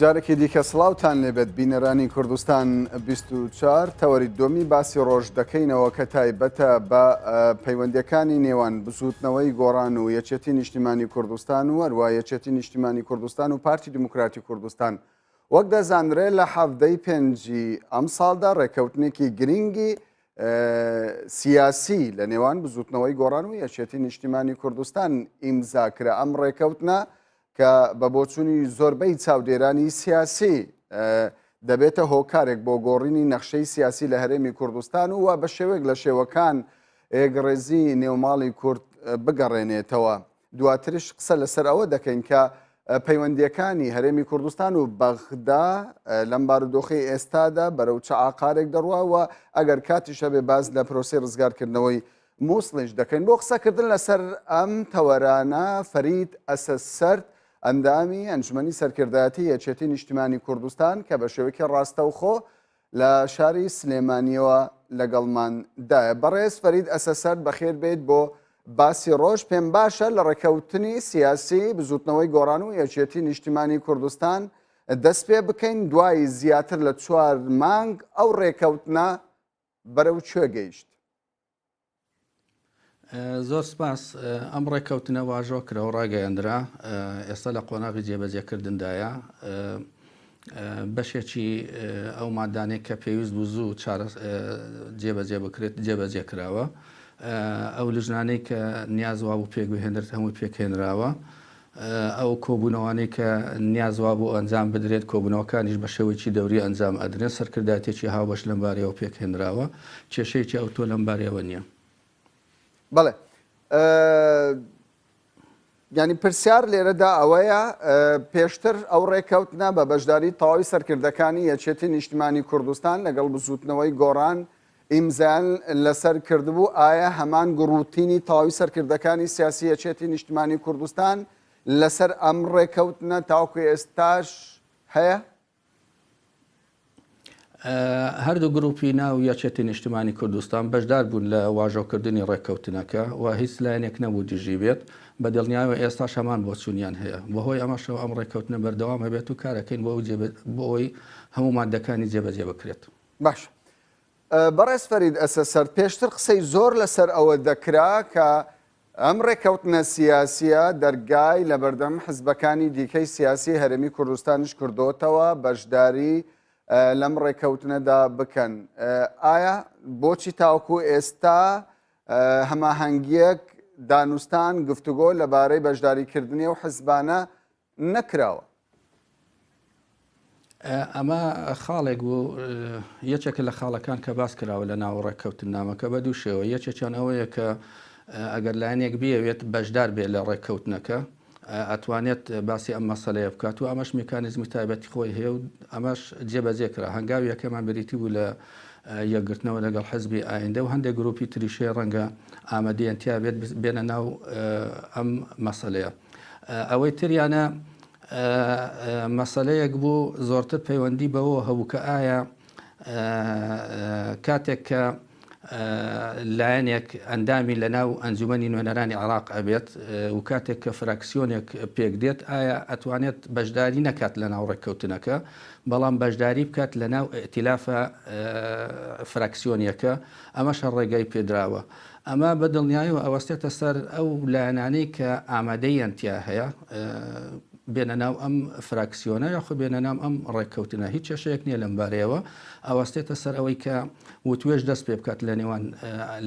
جارێکی دیکە سڵاوتان لێبێت بینەرانی کوردستان 24 تەوەری دۆمی باسی ڕۆژ دەکەینەوە کە تایبەتە بە پەیوەندیەکانی نێوان بزوتنەوەی گۆڕان و یەکێتی نیشتیمانی کوردستان و هەروە یەکێتی نیشتیمانی کوردستان و پارتی دیموکراتی کوردستان وەک دەزانرێت لە حەڤدەی پێنجی ئەمساڵدا ڕێککەوتنێکی گرنگی سیاسی لە نێوان بزوتنەوەی گۆڕان و یەکێتی نیشتیمانی کوردستان ئیمزا کرا ئەم ڕێکەوتنە کە بە بۆچوونی زۆربەی چاودێرانی سیاسی دەبێتە هۆکارێک بۆ گۆڕینی نەخشەی سیاسی لە هەرێمی کوردستان و بە شێوەیەک لە شێوەکان یەکڕێزی نێوماڵی کورد بگەڕێنێتەوە. دواترش قسە لەسەر ئەوە دەکەین کە پەیوەندییەکانی هەرێمی کوردستان و بەغدا لەم بارودۆخەی ئێستادا بەرەو چ ئاقارێک دەڕوا و ئەگەر کاتیش هەبێ باس لە پرۆسەی ڕزگارکردنەوەی مووسڵیش دەکەین. بۆ قسەکردن لەسەر ئەم تەوەرانە فەرید ئەسەدسەرد ئەندامی ئەنجومەنی سەرکردایەتی یەکێتی نیشتیمانی کوردستان کە بە شێوەیەکی ڕاستەوخۆ لە شاری سلێمانیەوە لەگەڵمان دایە. بەڕێز فەرید ئەسەسەرد بەخێر بێیت بۆ باسی ڕۆژ، پێم باشە لە ڕێکەوتنی سیاسی بزوتنەوەی گۆڕان و یەکێتی نیشتیمانی کوردستان دەست پێ بکەین، دوای زیاتر لە چوار مانگ ئەو ڕێکەوتنە بەرەو کوێ گەیشت؟ زۆر سپاس. ئەم ڕێککەوتنە واژۆ کرا و ڕاگەیەندرا، ئێستا لە قۆناغی جێبەجێکردندایە. بەشێکی ئەو مادانەی کە پێویست بوو زوو چارە جێبەجێ بکرێت جێبەجێ کراوە. ئەو لجنانەی کە نیاز وابوو پێک بهێنرێت هەمووی پێکهێنراوە. ئەو کۆبوونەوانەی کە نیاز وابوو ئەنجام بدرێت، کۆبوونەوەکانیش بە شێوەیەکی دەوری ئەنجام ئەدرێن، سەرکردایەتیەکی هاوبەش لەم بارەیەوە پێکهێنراوە، کێشەیەکی ئەوتۆ لەم بارەیەوە نییە. بەڵێ یانی پرسیار لێرەدا ئەوەیە پێشتر ئەو ڕێککەوتنە بە بەشداری تەواوی سەرکردەکانی یەکێتی نیشتمانی کوردستان لەگەڵ بزووتنەوەی گۆڕان ئیمزایان لەسەر کردبوو، ئایا هەمان گوڕوتینی تەواوی سەرکردەکانی سیاسی یەکێتی نیشتمانی کوردستان لەسەر ئەم ڕێکەوتنە تاوەکو ئێستاش هەیە؟ هەردوو گروپی ناو یەکێتی نیشتمانی کوردستان بەشدار بوون لە واژۆکردنی ڕێککەوتنەکە و هیچ لایەنێک نەبوو دژی بێت، بە دڵنیایەوە ئێستاش هەمان بۆچوونیان هەیە، بەهۆی ئەمەشەوە ئەم ڕێککەوتنە بەردەوام ئەبێت و کارەکەین بۆ ئەوەی هەموو ماددەکانی جێبەجێ بکرێت. باشە بەڕێز فەرید ئەسەسەرد پێشتر قسەی زۆر لەسەر ئەوە دەکرا کە ئەم ڕێککەوتنە سیاسیە دەرگای لەبەردەم حزبەکانی دیکەی سیاسی هەرێمی کوردستانیش کردۆتەوە بەشداری لەم ڕێککەوتنەدا بکەن ئایا بۆچی تاوکو ئێستا هەماهەنگیەک دانوستان گفتوگۆ لەبارەی بەشداریکردنی و حزبانە نەکراوە. ئەمە خاڵێک بوو یەکێکە لە خاڵەکان کە باس کراوە لە ناو ڕێککەوتننامەکە بە دوو شێوە یەکێکیان ئەوەیە کە ئەگەر لایەنێک بیەوێت بەشدار بێت لە ڕێککەوتنەکە ئەتوانێت باسی ئەم مەسەلەیە بکات و ئەمەش میکانیزمی تایبەتی خۆی هەیە و ئەمەش جێبەجێ کرا هەنگاوی یەکەمان بریتی بوو لە یەکگرتنەوە لەگەڵ حزبی ئایندە و هەندێک گروپی تریش هەیە ڕەنگە ئامادەیان تیا بێت بێنە ناو ئەم مەسەلەیە. ئەوەی تریانە مەسەلەیەک بوو زۆرتر پەیوەندی بەوە هەبوو کە ئایا کاتێک کە لایەنێک ئەندامی لە ناو ئەنجومەنی نوێنەرانی عێراق ئەبێت و کاتێک کە فراکسیۆنێک پێک دێت ئایا ئەتوانێت بەشداری نەکات لە ناو ڕێککەوتنەکە بەڵام بەشداری بکات لە ناو ئیتلافە فراکسیۆنیەکە ئەمەش هەر ڕێگای پێدراوە ئەمە بە دڵنیایەوە ئەوەستێتە سەر ئەو لایەنانەی کە ئامادەییان تیا هەیە بێنە ناو ئەم فراکسیۆنە یاخود بێنە ناو ئەم ڕێککەوتنە. هیچ کێشەیەک نییە لەم بارەیەوە. ئەوەستێتە سەر ئەوەی کە وتوێژ دەست پێ بکات لە نێوان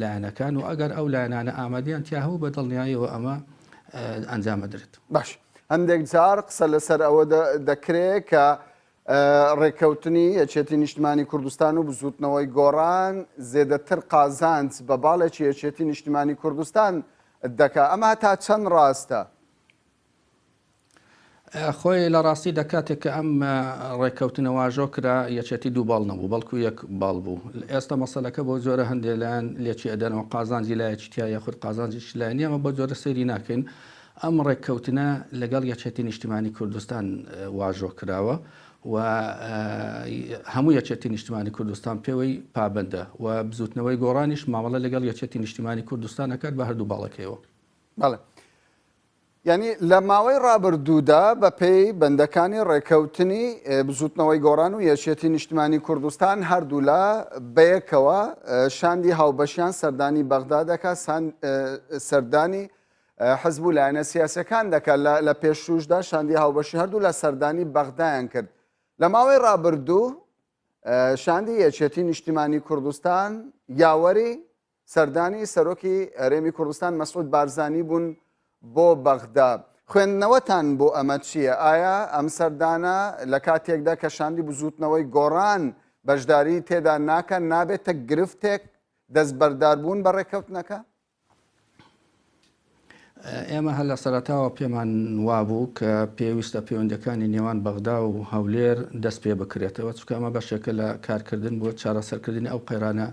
لایەنەکان و ئەگەر ئەو لایەنانە ئامادەیان تیا هەبوو بە دڵنیاییەوە ئەمە ئەنجام ئەدرێت. باش هەندێک جار قسە لەسەر ئەوە دەکرێت کە ڕێککەوتنی یەکێتی نیشتمانی کوردستان و بزووتنەوەی گۆڕان زێدەتر قازانج بە باڵێکی یەکێتی نیشتمانی کوردستان دەکا، ئەمە هەتا چەند ڕاستە؟ خۆی لە ڕاستیدا کاتێک کە ئەم ڕێککەوتنە واژۆ کرا یەکێتی دوو باڵ نەبوو بەڵکو یەک باڵ بوو. ئێستا مەسەلەکە بەو جۆرە هەندێ لایەن لێکی ئەدەنەوە قازانجی لایەکی تیا یاخود قازانجیکی لایەن نییە، ئەمە بەو جۆرە سەیری ناکەین. ئەم ڕێککەوتنە لەگەڵ یەکێتی نیشتیمانی کوردستان واژۆ کراوە و هەموو یەکێتی نیشتیمانی کوردستان پێوەی پابەندە و بزوتنەوەی گۆڕانیش مامەڵە لەگەڵ یەکێتی نیشتیمانی کوردستان ئەکات بە هەردوو باڵەکەیەوە. بەڵێ. یانی لە ماوەی ڕابردوودا بەپێی بەندەکانی ڕێکەوتنی بزوتنەوەی گۆڕان و یەکێتی نیشتمانی کوردستان هەردوولا بەیەکەوە شاندی هاوبەشیان سەردانی بەغدا دەکات سەردانی حزب و لایەنە سیاسەکان دەکات لە پێشوشدا شاندی هاوبەشی هەردوو لە سەردانی بەغدایان کرد لە ماوەی ڕابردوو شاندی یەکێتی نیشتیمانی کوردستان یاوەری سەردانی سەرۆکی هەرێمی کوردستان مەسعود بارزانی بوون بۆ بەغدا. خوێندنەوەتان بۆ ئەمە چییە؟ ئایا ئەم سەردانە لە کاتێکدا کە شاندی بزووتنەوەی گۆڕان بەشداری تێدا ناکەن نابێتە گرفتێک دەستبەرداربوون بە ڕێککەوتنەکە؟ ئێمە هەر لە سەرەتاوە پێمان وابوو کە پێویستە پەیوەندیەکانی نێوان بەغدا و هەولێر دەست پێ بکرێتەوە، چونکە ئەمە بەشێکە لە کارکردن بۆ چارەسەرکردنی ئەو قەیرانە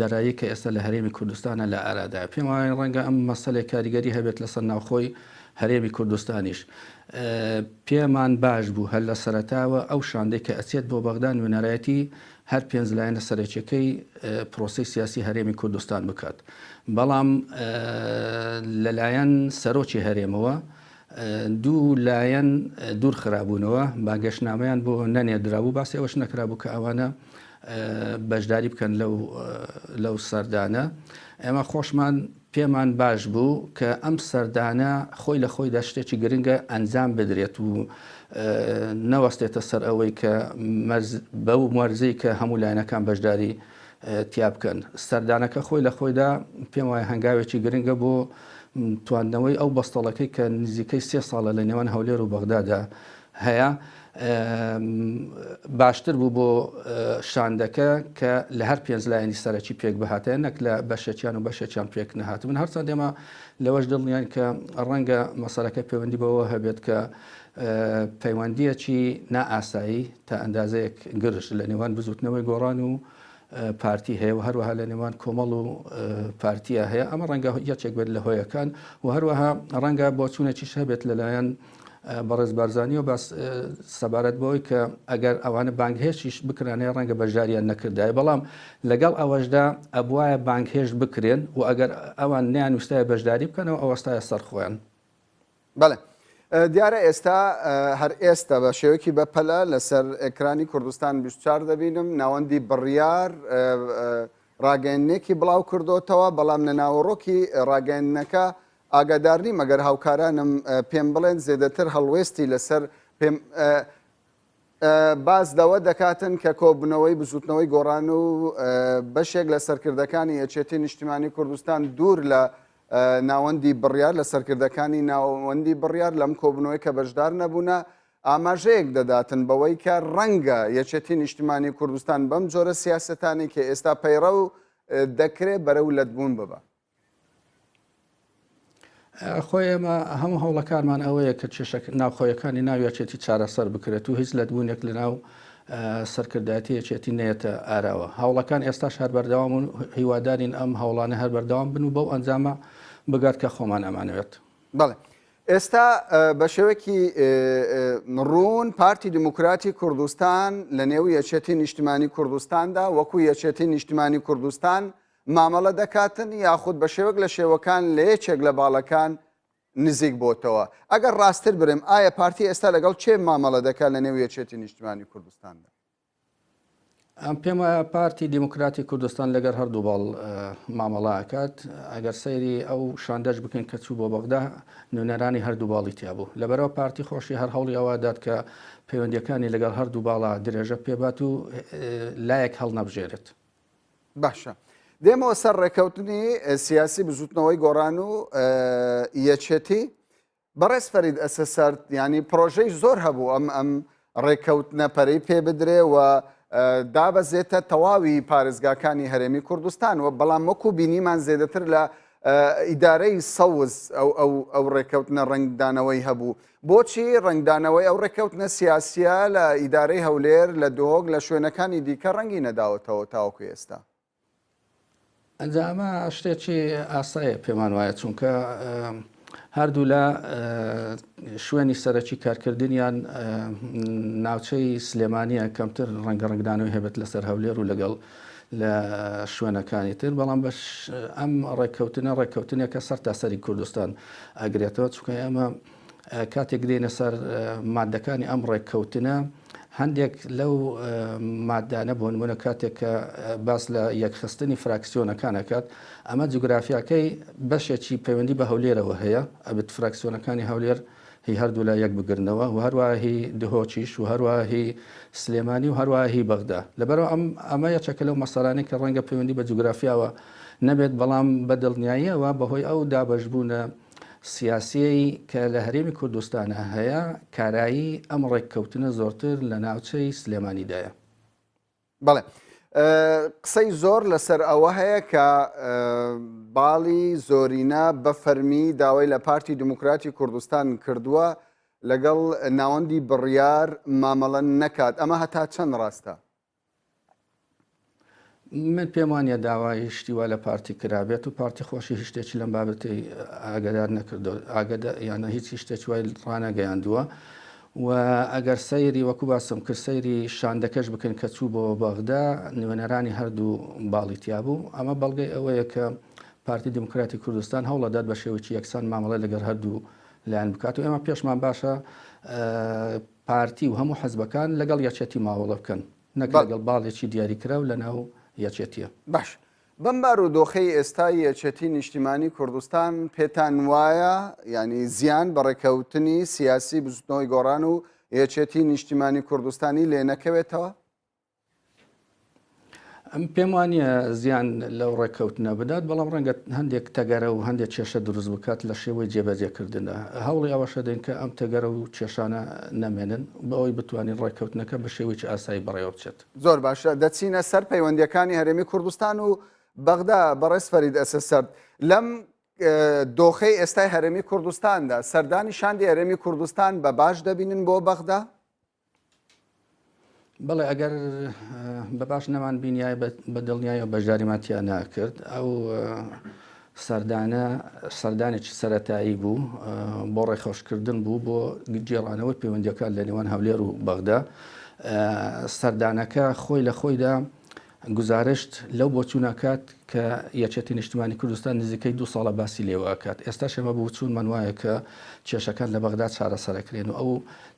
دارایی کە ئێستا لە هەرێمی کوردستانە لە ئارادایە. پێم وایە ڕەنگە ئەم مەسەلەیە کاریگەری هەبێت لەسەر ناوخۆی هەرێمی کوردستانیش. پێمان باش بوو هەر لە سەرەتاوە ئەو شاندەی کە ئەچێت بۆ بەغدا نوێنەرایەتی هەر پێنج لایەنە سەرەکیەکەی پرۆسەی سیاسی هەرێمی کوردستان بکات، بەڵام لەلایەن سەرۆکی هەرێمەوە دوو لایەن دوور خرابوونەوە، بانگهێشتنامەیان بۆ نەنێردرابوو، باسی ئەوەش نەکرابوو کە ئەوانە بەشداری بکەن لەو سەردانە. ئێمە خۆشمان پێمان باش بوو کە ئەم سەردانە خۆی لە خۆیدا شتێکی گرنگە ئەنجام بدرێت و نەوەستێتە سەر ئەوەی کە بەو مەرجەی کە هەموو لایەنەکان بەشداری تیا بکەن. سەردانەکە خۆی لە خۆیدا پێم وایە هەنگاوێکی گرنگە بۆ تواندنەوەی ئەو بەستەڵەکەی کە نزیکەی سێ ساڵە لە نێوان هەولێر و بەغدادا هەیە. باشتر بوو بۆ شاندەکە کە لە هەر پێنج لایەنی سەرەکی پێک بهاتایە نەک لە بەشێکیان و بەشێکیان پێک نەهاتبن هەرچەند ئێمە لەوەش دڵنیان کە ڕەنگە مەسەلەکە پەیوەندی بەوە هەبێت کە پەیوەندیەکی نائاسایی تا ئەندازەیەک گرژ لە نێوان بزوتنەوەی گۆڕان و پارتی هەیە و هەروەها لە نێوان کۆمەڵ و پارتیە هەیە ئەمە ڕەنگە یەکێک بێت لە هۆیەکان و هەروەها ڕەنگە بۆچوونێکیش هەبێت لەلایەن بەڕێز بارزانیەوە باس سەبارەت بەوەی کە ئەگەر ئەوانە بانگهێشتیش بکرانەیە ڕەنگە بەشداریان نەکردایە بەڵام لەگەڵ ئەوەشدا ئەبوایە بانگهێشت بکرێن و ئەگەر ئەوان نیانویستایە بەشداری بکەنەوە ئەوەستایە سەر خۆیان. بەڵێ دیارە ئێستا هەر ئێستا بە شێوەیەکی بەپەلە لەسەر ئێکرانی کوردستان 24 دەبینم ناوەندی بڕیار ڕاگەیەندنێکی بڵاو کردۆتەوە بەڵام لە ناوەڕۆکی ڕاگەیەندنەکە ئاگادار نیم ئەگەر هاوکارانم پێم بڵێن زێدەتر هەڵوێستی لەسەر پێم باس لەوە دەکاتن کە کۆبوونەوەی بزوتنەوەی گۆڕان و بەشێک لە سەرکردەکانی یەکێتی نیشتیمانی کوردستان دوور لە ناوەندی بڕیار لە سەرکردەکانی ناوەندی بڕیار لەم کۆبوونەوەی کە بەشدار نەبوونە ئاماژەیەک دەداتن بەوەی کە ڕەنگە یەکێتی نیشتیمانی کوردستان بەم جۆرە سیاسەتانی کە ئێستا پەیڕەو دەکرێت بەرەو لەتبوون ببە. خۆی ئێمە هەموو هەوڵەکانمان ئەوەیە کە کێشە ناوخۆیەکانی ناو یەکێتی چارەسەر بکرێت و هیچ لەتبوونێک لە ناو سەرکردایەتی یەکێتی نەیەتە ئاراوە. هەوڵەکان ئێستاش هەر بەردەوام و هیوادارین ئەم هەوڵانە هەر بەردەوام بن و بەو ئەنجامە بگات کە خۆمان ئەمانەوێت. بەڵێ ئێستا بە شێوەیەکی ڕوون پارتی دیموکراتی کوردستان لە نێو یەکێتی نیشتمانی کوردستاندا وەکو یەکێتی نیشتمانی کوردستان مامەڵە دەکاتن یاخود بە شێوەک لە شێوەکان لە یەکێک لە باڵەکان نزیک بۆتەوە؟ ئەگەر ڕاستتر برێم ئایا پارتی ئێستا لەگەڵ کێ مامەڵە دەکات لە نێو یەکێتی نیشتمانی کوردستاندا؟ ئەم پێم وایە پارتی دیموکراتی کوردستان لەگەر هەردوو باڵ مامەڵە ئەکات ئەگەر سەیری ئەو شاندەش بکەین کە چوو بۆ بەغدا نوێنەرانی هەردوو باڵی تیا بوو لەبەرەوە پارتی خۆشی هەر هەوڵی ئەوە دات کە پەیوەندیەکانی لەگەڵ هەردوو باڵا درێژە پێبات و لایەک هەڵنەبژێرێت. باشە دێمەوە سەر ڕێکەوتنی سیاسی بزوتنەوەی گۆڕان و یەکێتی بەڕێز فەرید ئەسەسەرد ینی پرۆژەی زۆر هەبوو ئەم ئەم ڕێککەوتنە پەرەی پێ بدرێ و دابەزێتە تەواوی پارێزگاکانی هەرێمی کوردستان و بەڵام وەکو بینیمان زێدەتر لە. ئیدارەی سەوز ئەو ئەو ئەو ڕێککەوتنە ڕەنگدانەوەی هەبوو. بۆچی ڕەنگدانەوەی ئەو ڕێککەوتنە سیاسییە لە ئیدارەی هەولێر، لە دهۆک، لە شوێنەکانی دیکە ڕەنگی نەداوەتەوە تاوەکو ئێستا؟ ئەنجا ئەمە شتێکی ئاسایە پێمان وایە چونکە هەردوولا شوێنی سەرەکی کارکردنیان ناوچەی سلێمانیە کەمتر ڕەنگە ڕەنگدانەوەی هەبێت لەسەر هەولێر و لەگەڵ لە شوێنەکانی تر بەڵام بەش ئەم ڕێککەوتنە ڕێککەوتنێکە سەر تا سەری کوردستان ئەگرێتەوە چونکە ئێمە کاتێک دێنە سەر مادەکانی ئەم ڕێککەوتنە هەندێک لەو مادانە بۆ نمونە کاتێک کە باس لە یەکخستنی فراکسیۆنەکان ئەکات ئەمە جوگرافیاکەی بەشێکی پەیوەندی بە هەولێرەوە هەیە ئەبێت فراکسیۆنەکانی هەولێر هی هەردوولا یەک بگرنەوە و هەروە هی دهۆکیش و هەروە هی سلێمانی و هەروە هی بەغدا لەبەرەوە ئەم ئەمە یەکێکە لەو مەسەلانەی کە ڕەنگە پەیوەندی بە جوگرافیاوە نەبێت بەڵام بە دڵنیاییەوە بەهۆی ئەو دابەشبوونە سیاسیەی کە لە هەرێمی کوردستانا هەیە، کارایی ئەم ڕێککەوتنە زۆرتر لە ناوچەی سلێمانیدایە. بەڵێ قسەی زۆر لەسەر ئەوە هەیە کە باڵی زۆرینە بە فەرمی داوای لە پارتی دیموکراتی کوردستان کردووە لەگەڵ ناوەندی بڕیار مامەڵە نەکات ئەمە هەتا چەند ڕاستە؟ من پێم وانە داوای شتی وا لە پارتی کرابێت و پارتی خۆشی هیچ شتێکی لەم بابەتەی ئاگدار نەکردو ئاگدا یانە هیچ شتێکی وای ڕانەگەیاندووە و ئەگەر سەیری وەکو باسم کرد سەیری شاندەکەش بکەن کە چوو بۆ بەغدا نوێنەرانی هەردوو باڵی تیا بوو ئەمە بەڵگەی ئەوەیە کە پارتی دیموکراتی کوردستان هەوڵەدات بە شێوەیەکی یەکسان مامەڵە لەگەڵ هەردوو لایەن بکات و ئێمە پێشمان باشە پارتی و هەموو حزبەکان لەگەڵ یەکێتی ماوەڵە بکەن نەک لەگەڵ باڵێکی دیاریکراو لەناو یەکێتیە. باش بەم بارودۆخەی ئێستای یەکێتی نیشتیمانی کوردستان پێتان وایە یانی زیان بە ڕێکەوتنی سیاسی بزوتنەوەی گۆڕان و یەکێتی نیشتیمانی کوردستانی لێ نەکەوێتەوە؟ ئەم پێم وانە زیان لەو ڕێککەوتنە بدات بەڵام ڕەنگە هەندێک تەگەرە و هەندێک کێشە دروست بکات لە شێوەی جێبەجێکردندا هەوڵی ئەوەشە دەین کە ئەم تەگەرە و کێشانە نەمێنن بە ئەوەی بتوانین ڕێککەوتنەکە بە شێوەیەکی ئاسایی بەڕێوە بچێت. زۆر باشە دەچینە سەر پەیوەندیەکانی هەرێمی کوردستان و بەغدا بەڕێز فەرید ئەسەسەرد لەم دۆخەی ئێستای هەرێمی کوردستاندا سەردانی شاندی هەرێمی کوردستان بە باش دەبینن بۆ بەغدا؟ بەڵێ ئەگەر بە باش نەمان بینیای بە دڵنیایەوە بەشداریمان تیا ناکرد ئەو سەردانە سەردانێکی سەتایی بوو بۆ ڕێکخۆشکردن بوو بۆ گێڕانەوەی پەیوەندیەکان لە نێوان هەولێر و بەغدا سەردانەکە خۆی لە خۆیدا گوزارشت لەو بۆچوونە کات کە یەکێتی نیشتمانی کوردستان نزیکەی دوو ساڵە باسی لێوە ئەکات. ئێستاش ئێمە بۆچوونمان وایە کە کێشەکان لە بەغدا چارەسەرەکرێن و ئەو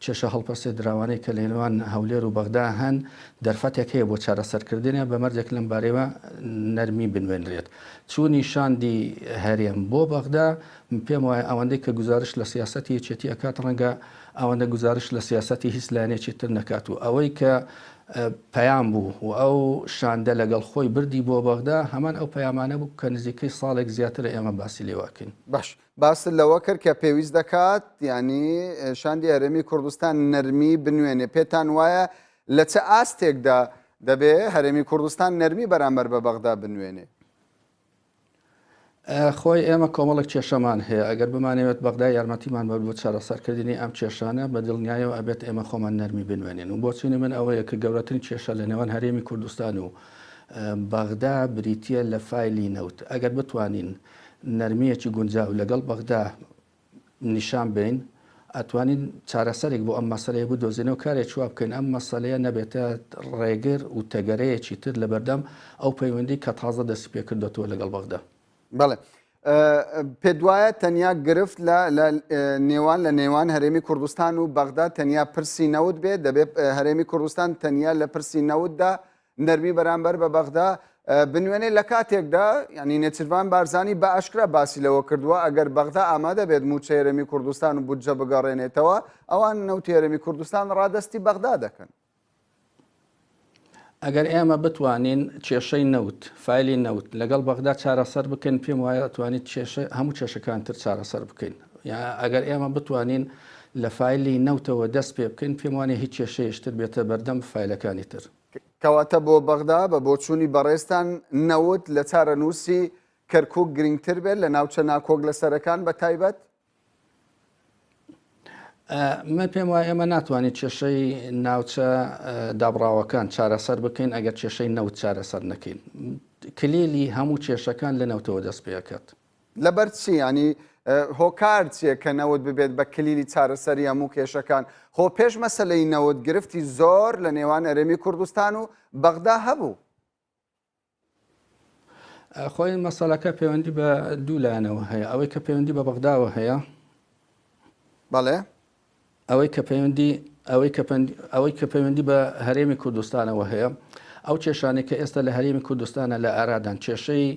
کێشە هەڵپەسێردراوانەی کە لەنێوان هەولێر و بەغدا هەن دەرفەتێک هەیە بۆ چارەسەرکردنیان بە مەرجێک لەم بارەیەوە نەرمی بنوێنرێت. چوونی شاندی هەرێم بۆ بەغدا من پێم وایە ئەوەندەی کە گوزارشت لە سیاسەتی یەکێتی ئەکات ڕەنگە ئەوەندە گوزارشت لە سیاسەتی هیچ لایەنێکی تر نەکات و ئەوەی کە پەیام بوو و ئەو شاندە لەگەڵ خۆی بردی بۆ بەغدا، هەمان ئەو پەیامانە بوو کە نزیکەی ساڵێک زیاترە ئێمە باسی لێوە ئەکەین. باش باست لەوە کرد کە پێویست دەکات یانی شاندی هەرێمی کوردستان نەرمی بنوێنێ، پێتان وایە لە چ ئاستێکدا دەبێ هەرێمی کوردستان نەرمی بەرامبەر بە بەغدا بنوێنێ؟ خۆی ئێمە کۆمەڵێک کێشەمان هەیە، ئەگەر بمانەوێت بەغدا یارمەتیمان بەر بۆ چارەسەرکردنی ئەم کێشانە، بە دڵنیایەوە ئەبێت ئێمە خۆمان نەرمی بنوێنین و بۆچوونی من ئەوەیە کە گەورەترین کێشە لە نێوان هەرێمی کوردستان و بەغدا بریتییە لە فایلی نەوت. ئەگەر بتوانین نەرمییەکی گونجاو لەگەڵ بەغدا نیشان بەین ئەتوانین چارەسەرێک بۆ ئەم مەسەلەیە بدۆزینەوە کارێکی وا بکەین ئەم مەسەلەیە نەبێتە ڕێگر و تەگەرەیەکی تر لەبەردەم ئەو پەیوەندی کە تازە دەستی پێکردۆتەوە لەگەڵ بەغدا. بەڵێ پێت وایە تەنیا گرفت لە نێوان لە نێوان هەرێمی کوردستان و بەغدا تەنیا پرسی نەوت بێت دەبێت هەرێمی کوردستان تەنیا لە پرسی نەوتدا نەرمی بەرامبەر بە بەغدا بنوێنێ لە کاتێکدا یعنی نێچیرڤان بارزانی بە ئاشکرا باسی لەوە کردووە ئەگەر بەغدا ئامادە بێت مووچەی هەرێمی کوردستان و بودجە بگەڕێنێتەوە ئەوان نەوتی هەرێمی کوردستان ڕادەستی بەغدا دەکەن. ئەگەر ئێمە بتوانین کێشەی نەوت، فایلی نەوت لەگەڵ بەغدا چارەسەر بکەین پێم وایە ئەتوانین کێشە هەموو کێشەکان تر چارەسەر بکەین. ئەگەر ئێمە بتوانین لە فایلی نەوتەوە دەست پێ بکەین پێم وانیە هیچ کێشەیەش تر بێتە بەردەم فایلەکانی تر. کەواتە بۆ بەغدا بە بۆچوونی بەڕێزتان نەوت لە چارەنووسی کەرکوک گرنگتر بێت لە ناوچە ناکۆک لەسەرەکان بە تایبەت؟ من پێم وایە ئێمە ناتوانین کێشەی ناوچە دابڕاوەکان چارەسەر بکەین ئەگەر کێشەی نەوت چارەسەر نەکەین. کلیلی هەموو کێشەکان لە نەوتەوە دەست پێکات. لەبەر چی؟ یانی هۆکار چیە کە نەوت ببێت بە کلیلی چارەسەری هەموو کێشەکان؟ خۆ پێش مەسەلەی نەوت گرفتی زۆر لە نێوان هەرێمی کوردستان و بەغدا هەبوو. خۆی مەسەلەکە پەیوەندی بە دوو لایەنەوە هەیە ئەوەی کە پەیوەندی بە بەغداوە هەیە بەڵێ ئەوەی کە پەیوەندی ئەوەی کە ئەوەی کە پەیوەندی بە هەرێمی کوردستانەوە هەیە ئەو کێشانەی کە ئێستا لە هەرێمی کوردستانە لە ئارادان کێشەی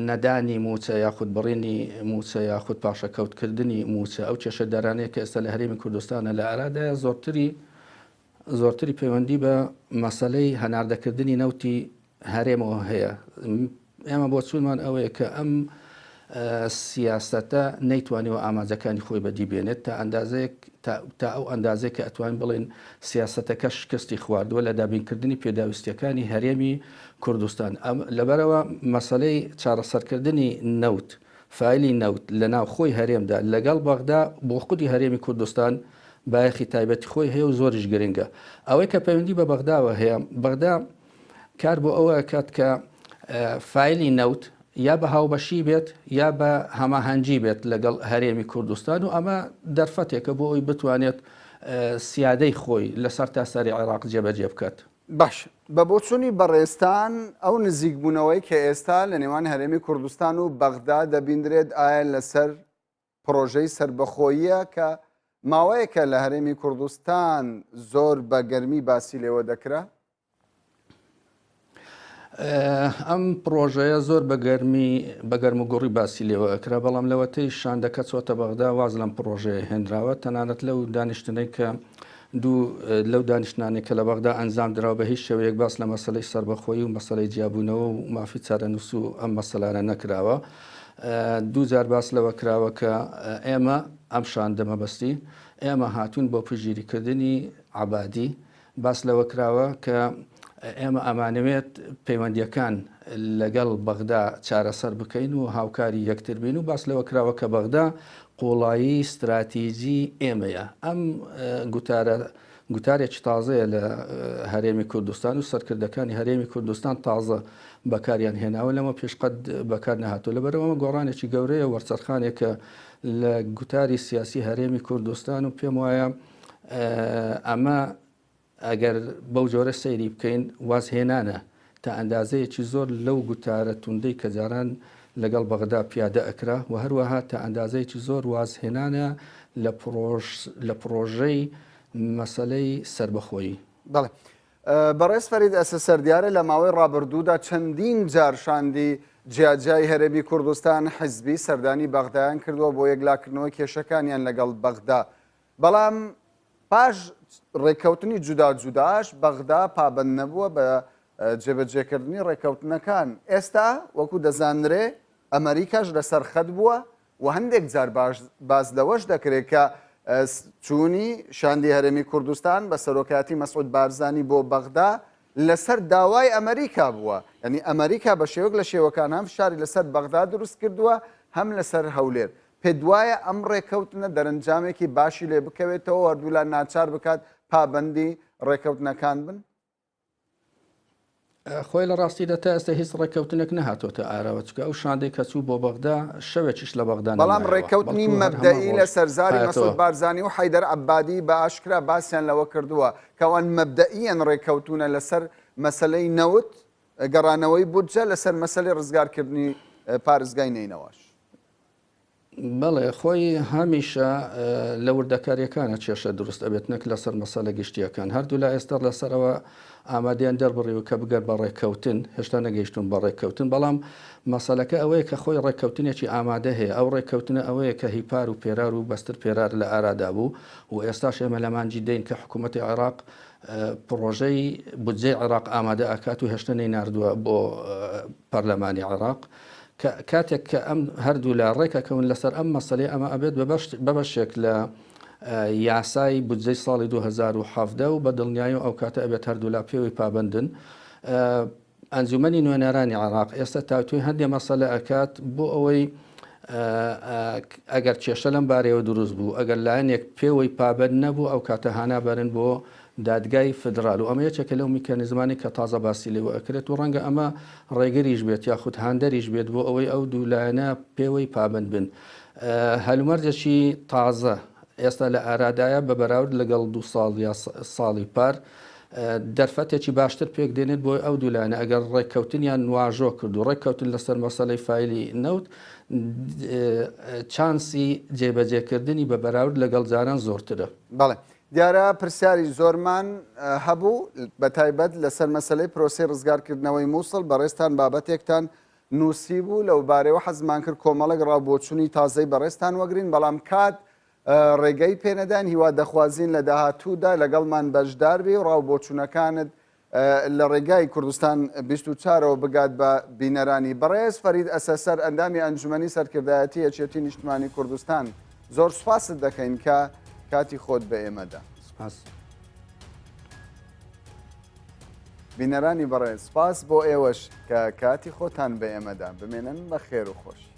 نەدانی موچە یاخود بڕینی موچە یاخود پاشەکەوتکردنی موچە ئەو کێشە دارانەیە کە ئێستا لە هەرێمی کوردستانە لە ئارادایە زۆرتری زۆرتری پەیوەندی بە مەسەلەی هەناردەکردنی نەوتی هەرێمەوە هەیە. ئێمە بۆچوونمان ئەوەیە کە ئەم سیاسەتە نەیتوانیوە ئامانجەکانی خۆی بەدی بێنێت تا ئەندازەیەک تا ئەو ئەندازەیە کە ئەتوانین بڵێین سیاسەتەکە شکستی خواردووە لە دابینکردنی پێداویستیەکانی هەرێمی کوردستان. لەبەرئەوە مەسەلەی چارەسەرکردنی نەوت، فایلی نەوت لە ناوخۆی هەرێمدا لەگەڵ بەغدا بۆ خودی هەرێمی کوردستان بایەخی تایبەتی خۆی هەیە و زۆریش گرنگە. ئەوەی کە پەیوەندی بە بەغداوە هەیە، بەغدا کار بۆ ئەوە ئەکات کە فایلی نەوت یا بە هاوبەشی بێت یا بە هەماهەنگی بێت لەگەڵ هەرێمی کوردستان و ئەمە دەرفەتێکە بۆ ئەوی بتوانێت سیادەی خۆی لە سەرتاسەری عێراق جێبەجێ بکات. باشە بە بۆچوونی بەڕێزتان ئەو نزیکبوونەوەی کە ئێستا لە نێوان هەرێمی کوردستان و بەغدا دەبیندرێت ئایا لەسەر پڕۆژەی سەربەخۆییە کە ماوەیەکە لە هەرێمی کوردستان زۆر بە گەرمی باسی لێوە دەکرا؟ ئەم پڕۆژەیە زۆر بە گەرمی بە گەرم و گوڕی باسی لێوە ئەکرا بەڵام لەوەتەی شاندەکە چۆتە بەغدا واز لەم پڕۆژەیە هێنراوە تەنانەت لەو دانیشتنەی کە دوو لەو دانیشتنانەی کە لە بەغدا ئەنجام دراوە بە هیچ شێوەیەک باس لە مەسەلەی سەربەخۆیی و مەسەلەی جیابوونەوە و مافی چارەنووس و ئەم مەسەلانە نەکراوە. دوو جار باس لەوە کراوە کە ئێمە ئەم شاندە مەبەستی ئێمە هاتوون بۆ پشتگیریکردنی عەبادی باس لەوە کراوە کە ئێمە ئەمانەوێت پەیوەندییەکان لەگەڵ بەغدا چارەسەر بکەین و هاوکاری یەکتر بین و باس لەوە کراوە کە بەغدا قوڵایی ستراتیجی ئێمەیە. ئەم گوتارە گوتارێکی تازەیە لە هەرێمی کوردستان و سەرکردەکانی هەرێمی کوردستان تازە بەکاریان هێناوە لەمە پێش قەت بەکار نەهاتووە. لەبەرئەوە ئەمە گۆڕانێکی گەورەیە، وەرچەرخانێکە لە گوتاری سیاسی هەرێمی کوردستان و پێم وایە ئەمە ئەگەر بەو جۆرە سەیری بکەین وازهێنانە تا ئەندازەیەکی زۆر لەو گوتارە توندەی کە جاران لەگەڵ بەغدا پیادە ئەکرا و هەروەها تا ئەندازەیەکی زۆر وازهێنانە لە پڕۆژ لە پڕۆژەی مەسەلەی سەربەخۆیی. بەڵێ بەڕێز فەرید ئەسەسەر دیارە لە ماوەی ڕابردوودا چەندین جار شاندی جیاجیای هەرێمی کوردستان حزبی سەردانی بەغدایان کردووە بۆ یەکلاکردنەوەی کێشەکانیان لەگەڵ بەغدا بەڵام پاش ڕێککەوتنی جودا جوداش بەغدا پابەند نەبووە بە جێبەجێکردنی ڕێککەوتنەکان. ئێستا وەکو دەزانرێ ئەمەریکاش لەسەر خەت بووە و هەندێک جار باس لەوەش دەکرێت کە چوونی شاندی هەرێمی کوردستان بە سەرۆکایەتی مەسعود بارزانی بۆ بەغدا لەسەر داوای ئەمەریکا بووە. یانی ئەمەریکا بە شێوەک لە شێوەکان هەم فشاری لەسەر بەغدا دروست کردووە هەم لەسەر هەولێر. پێتوایە ئەم ڕێککەوتنە دەرەنجامێکی باشی لێ بکەوێتەوە و هەردوولا ناچار بکات پابەندی ڕێککەوتنەکان بن؟ خۆی لە ڕاستیدا تا ئێستا هیچ ڕێککەوتنێک نەهاتۆتە ئاراوە چونکە ئەو شاندەی کە چوو بۆ بەغدا شەوێکیش لە بەغدا بەڵام نەمایەوە ڕێککەوتنی بەڵکو هەر هەمان مەبدەئی ڕۆژ لە سەرزاری هاتەوە. مەسعود بارزانی و حەیدەر عەبادی بە ئاشکرا باسیان لەوە کردووە کە ئەوان مەبدەئیەن ڕێککەوتوونە لەسەر مەسەلەی نەوت، گەڕانەوەی بودجە، لەسەر مەسەلەی ڕزگارکردنی پارێزگای نەینەواش. بەڵێ خۆی هەمیشە لە وردەکاریەکانە کێشە دروست ئەبێت نەک لەسەر مەسەلە گشتیەکان هەردوولا ئێستا لەسەرەوە ئامادەیان دەربڕیوە کە بگەن بە ڕێککەوتن هێشتا نەگەیشتون بە ڕێککەوتن بەڵام مەسەلەکە ئەوەیە کە خۆی ڕێککەوتنێکی ئامادە هەیە ئەو ڕێککەوتنە ئەوەیە کە هیپار و پێرار و بەستر پێرار لە ئارادا بوو و ئێستاش ئێمە لە مانگی دەین کە حکوومەتی عێراق پڕۆژەی بودجەی عێراق ئامادە ئەکات و هێشتا نەیناردووە بۆ پەرلەمانی عێراق کە کاتێک کە ئەم هەردوولا ڕێکەکەون لەسەر ئەم مەسەلەیە ئەمە ئەبێت بە بەشێک لە یاسای بودجەی ساڵی 2017 و بە دڵنیایی و ئەو کاتە ئەبێت هەردوولا پێوەی پابەندن. ئەنجومەنی نوێنەرانی عێراق ئێستا تاوتوێی هەندێ مەسەلە ئەکات بۆ ئەوەی ئەگەر کێشە لەم بارەیەوە دروست بوو، ئەگەر لایەنێک پێوەی پابەند نەبوو ئەو کاتە هانا بەرن بۆ دادگای فیدرال و ئەمە یەکێکە لەو میکانیزمانەی کە تازە باسی لێوە ئەکرێت و ڕەنگە ئەمە ڕێگریش بێت یاخود هاندەریش بێت بۆ ئەوەی ئەو دوو لایەنە پێوەی پابەند بن. هەلومەرجێکی تازە ئێستا لە ئارادایە بە بەراورد لەگەڵ دوو ساڵ یا ساڵی پار دەرفەتێکی باشتر پێک دێنێت بۆ ئەو دوو لایەنە ئەگەر ڕێککەوتنیان واژۆ کرد و ڕێککەوتن لەسەر مەسەلەی فایلی نەوت چانسی جێبەجێکردنی بە بەراورد لەگەڵ جاران زۆرترە. بەڵێ دیارە پرسیاری زۆرمان هەبوو بە تایبەت لەسەر مەسەلەی پرۆسەی ڕزگارکردنەوەی مووسڵ، بەڕێزتان بابەتێکتان نووسیبوو لەوبارەیەوە حەزمان کرد کۆمەڵێک ڕاوبۆچوونی تازەی بەڕێزتان وەگرین بەڵام کات ڕێگەی پێنەداین، هیوا دەخوازین لە داهاتوودا لەگەڵمان بەشداربی و ڕاوبۆچوونەکانت لە ڕێگای کوردستان 24ەوە بگات بە بینەرانی. بەڕێز فەرید ئەسەسەر ئەندامی ئەنجومەنی سەرکردایەتی یەکێتی نیشتمانی کوردستان زۆر سوپاست دەکەین کە کاتی خۆت بە ئێمە دا. سوپاس. بینەرانی بەڕێز سوپاس بۆ ئێوەش کە کاتی خۆتان بە ئێمە دا. بمێنن بە خێر و خۆشی.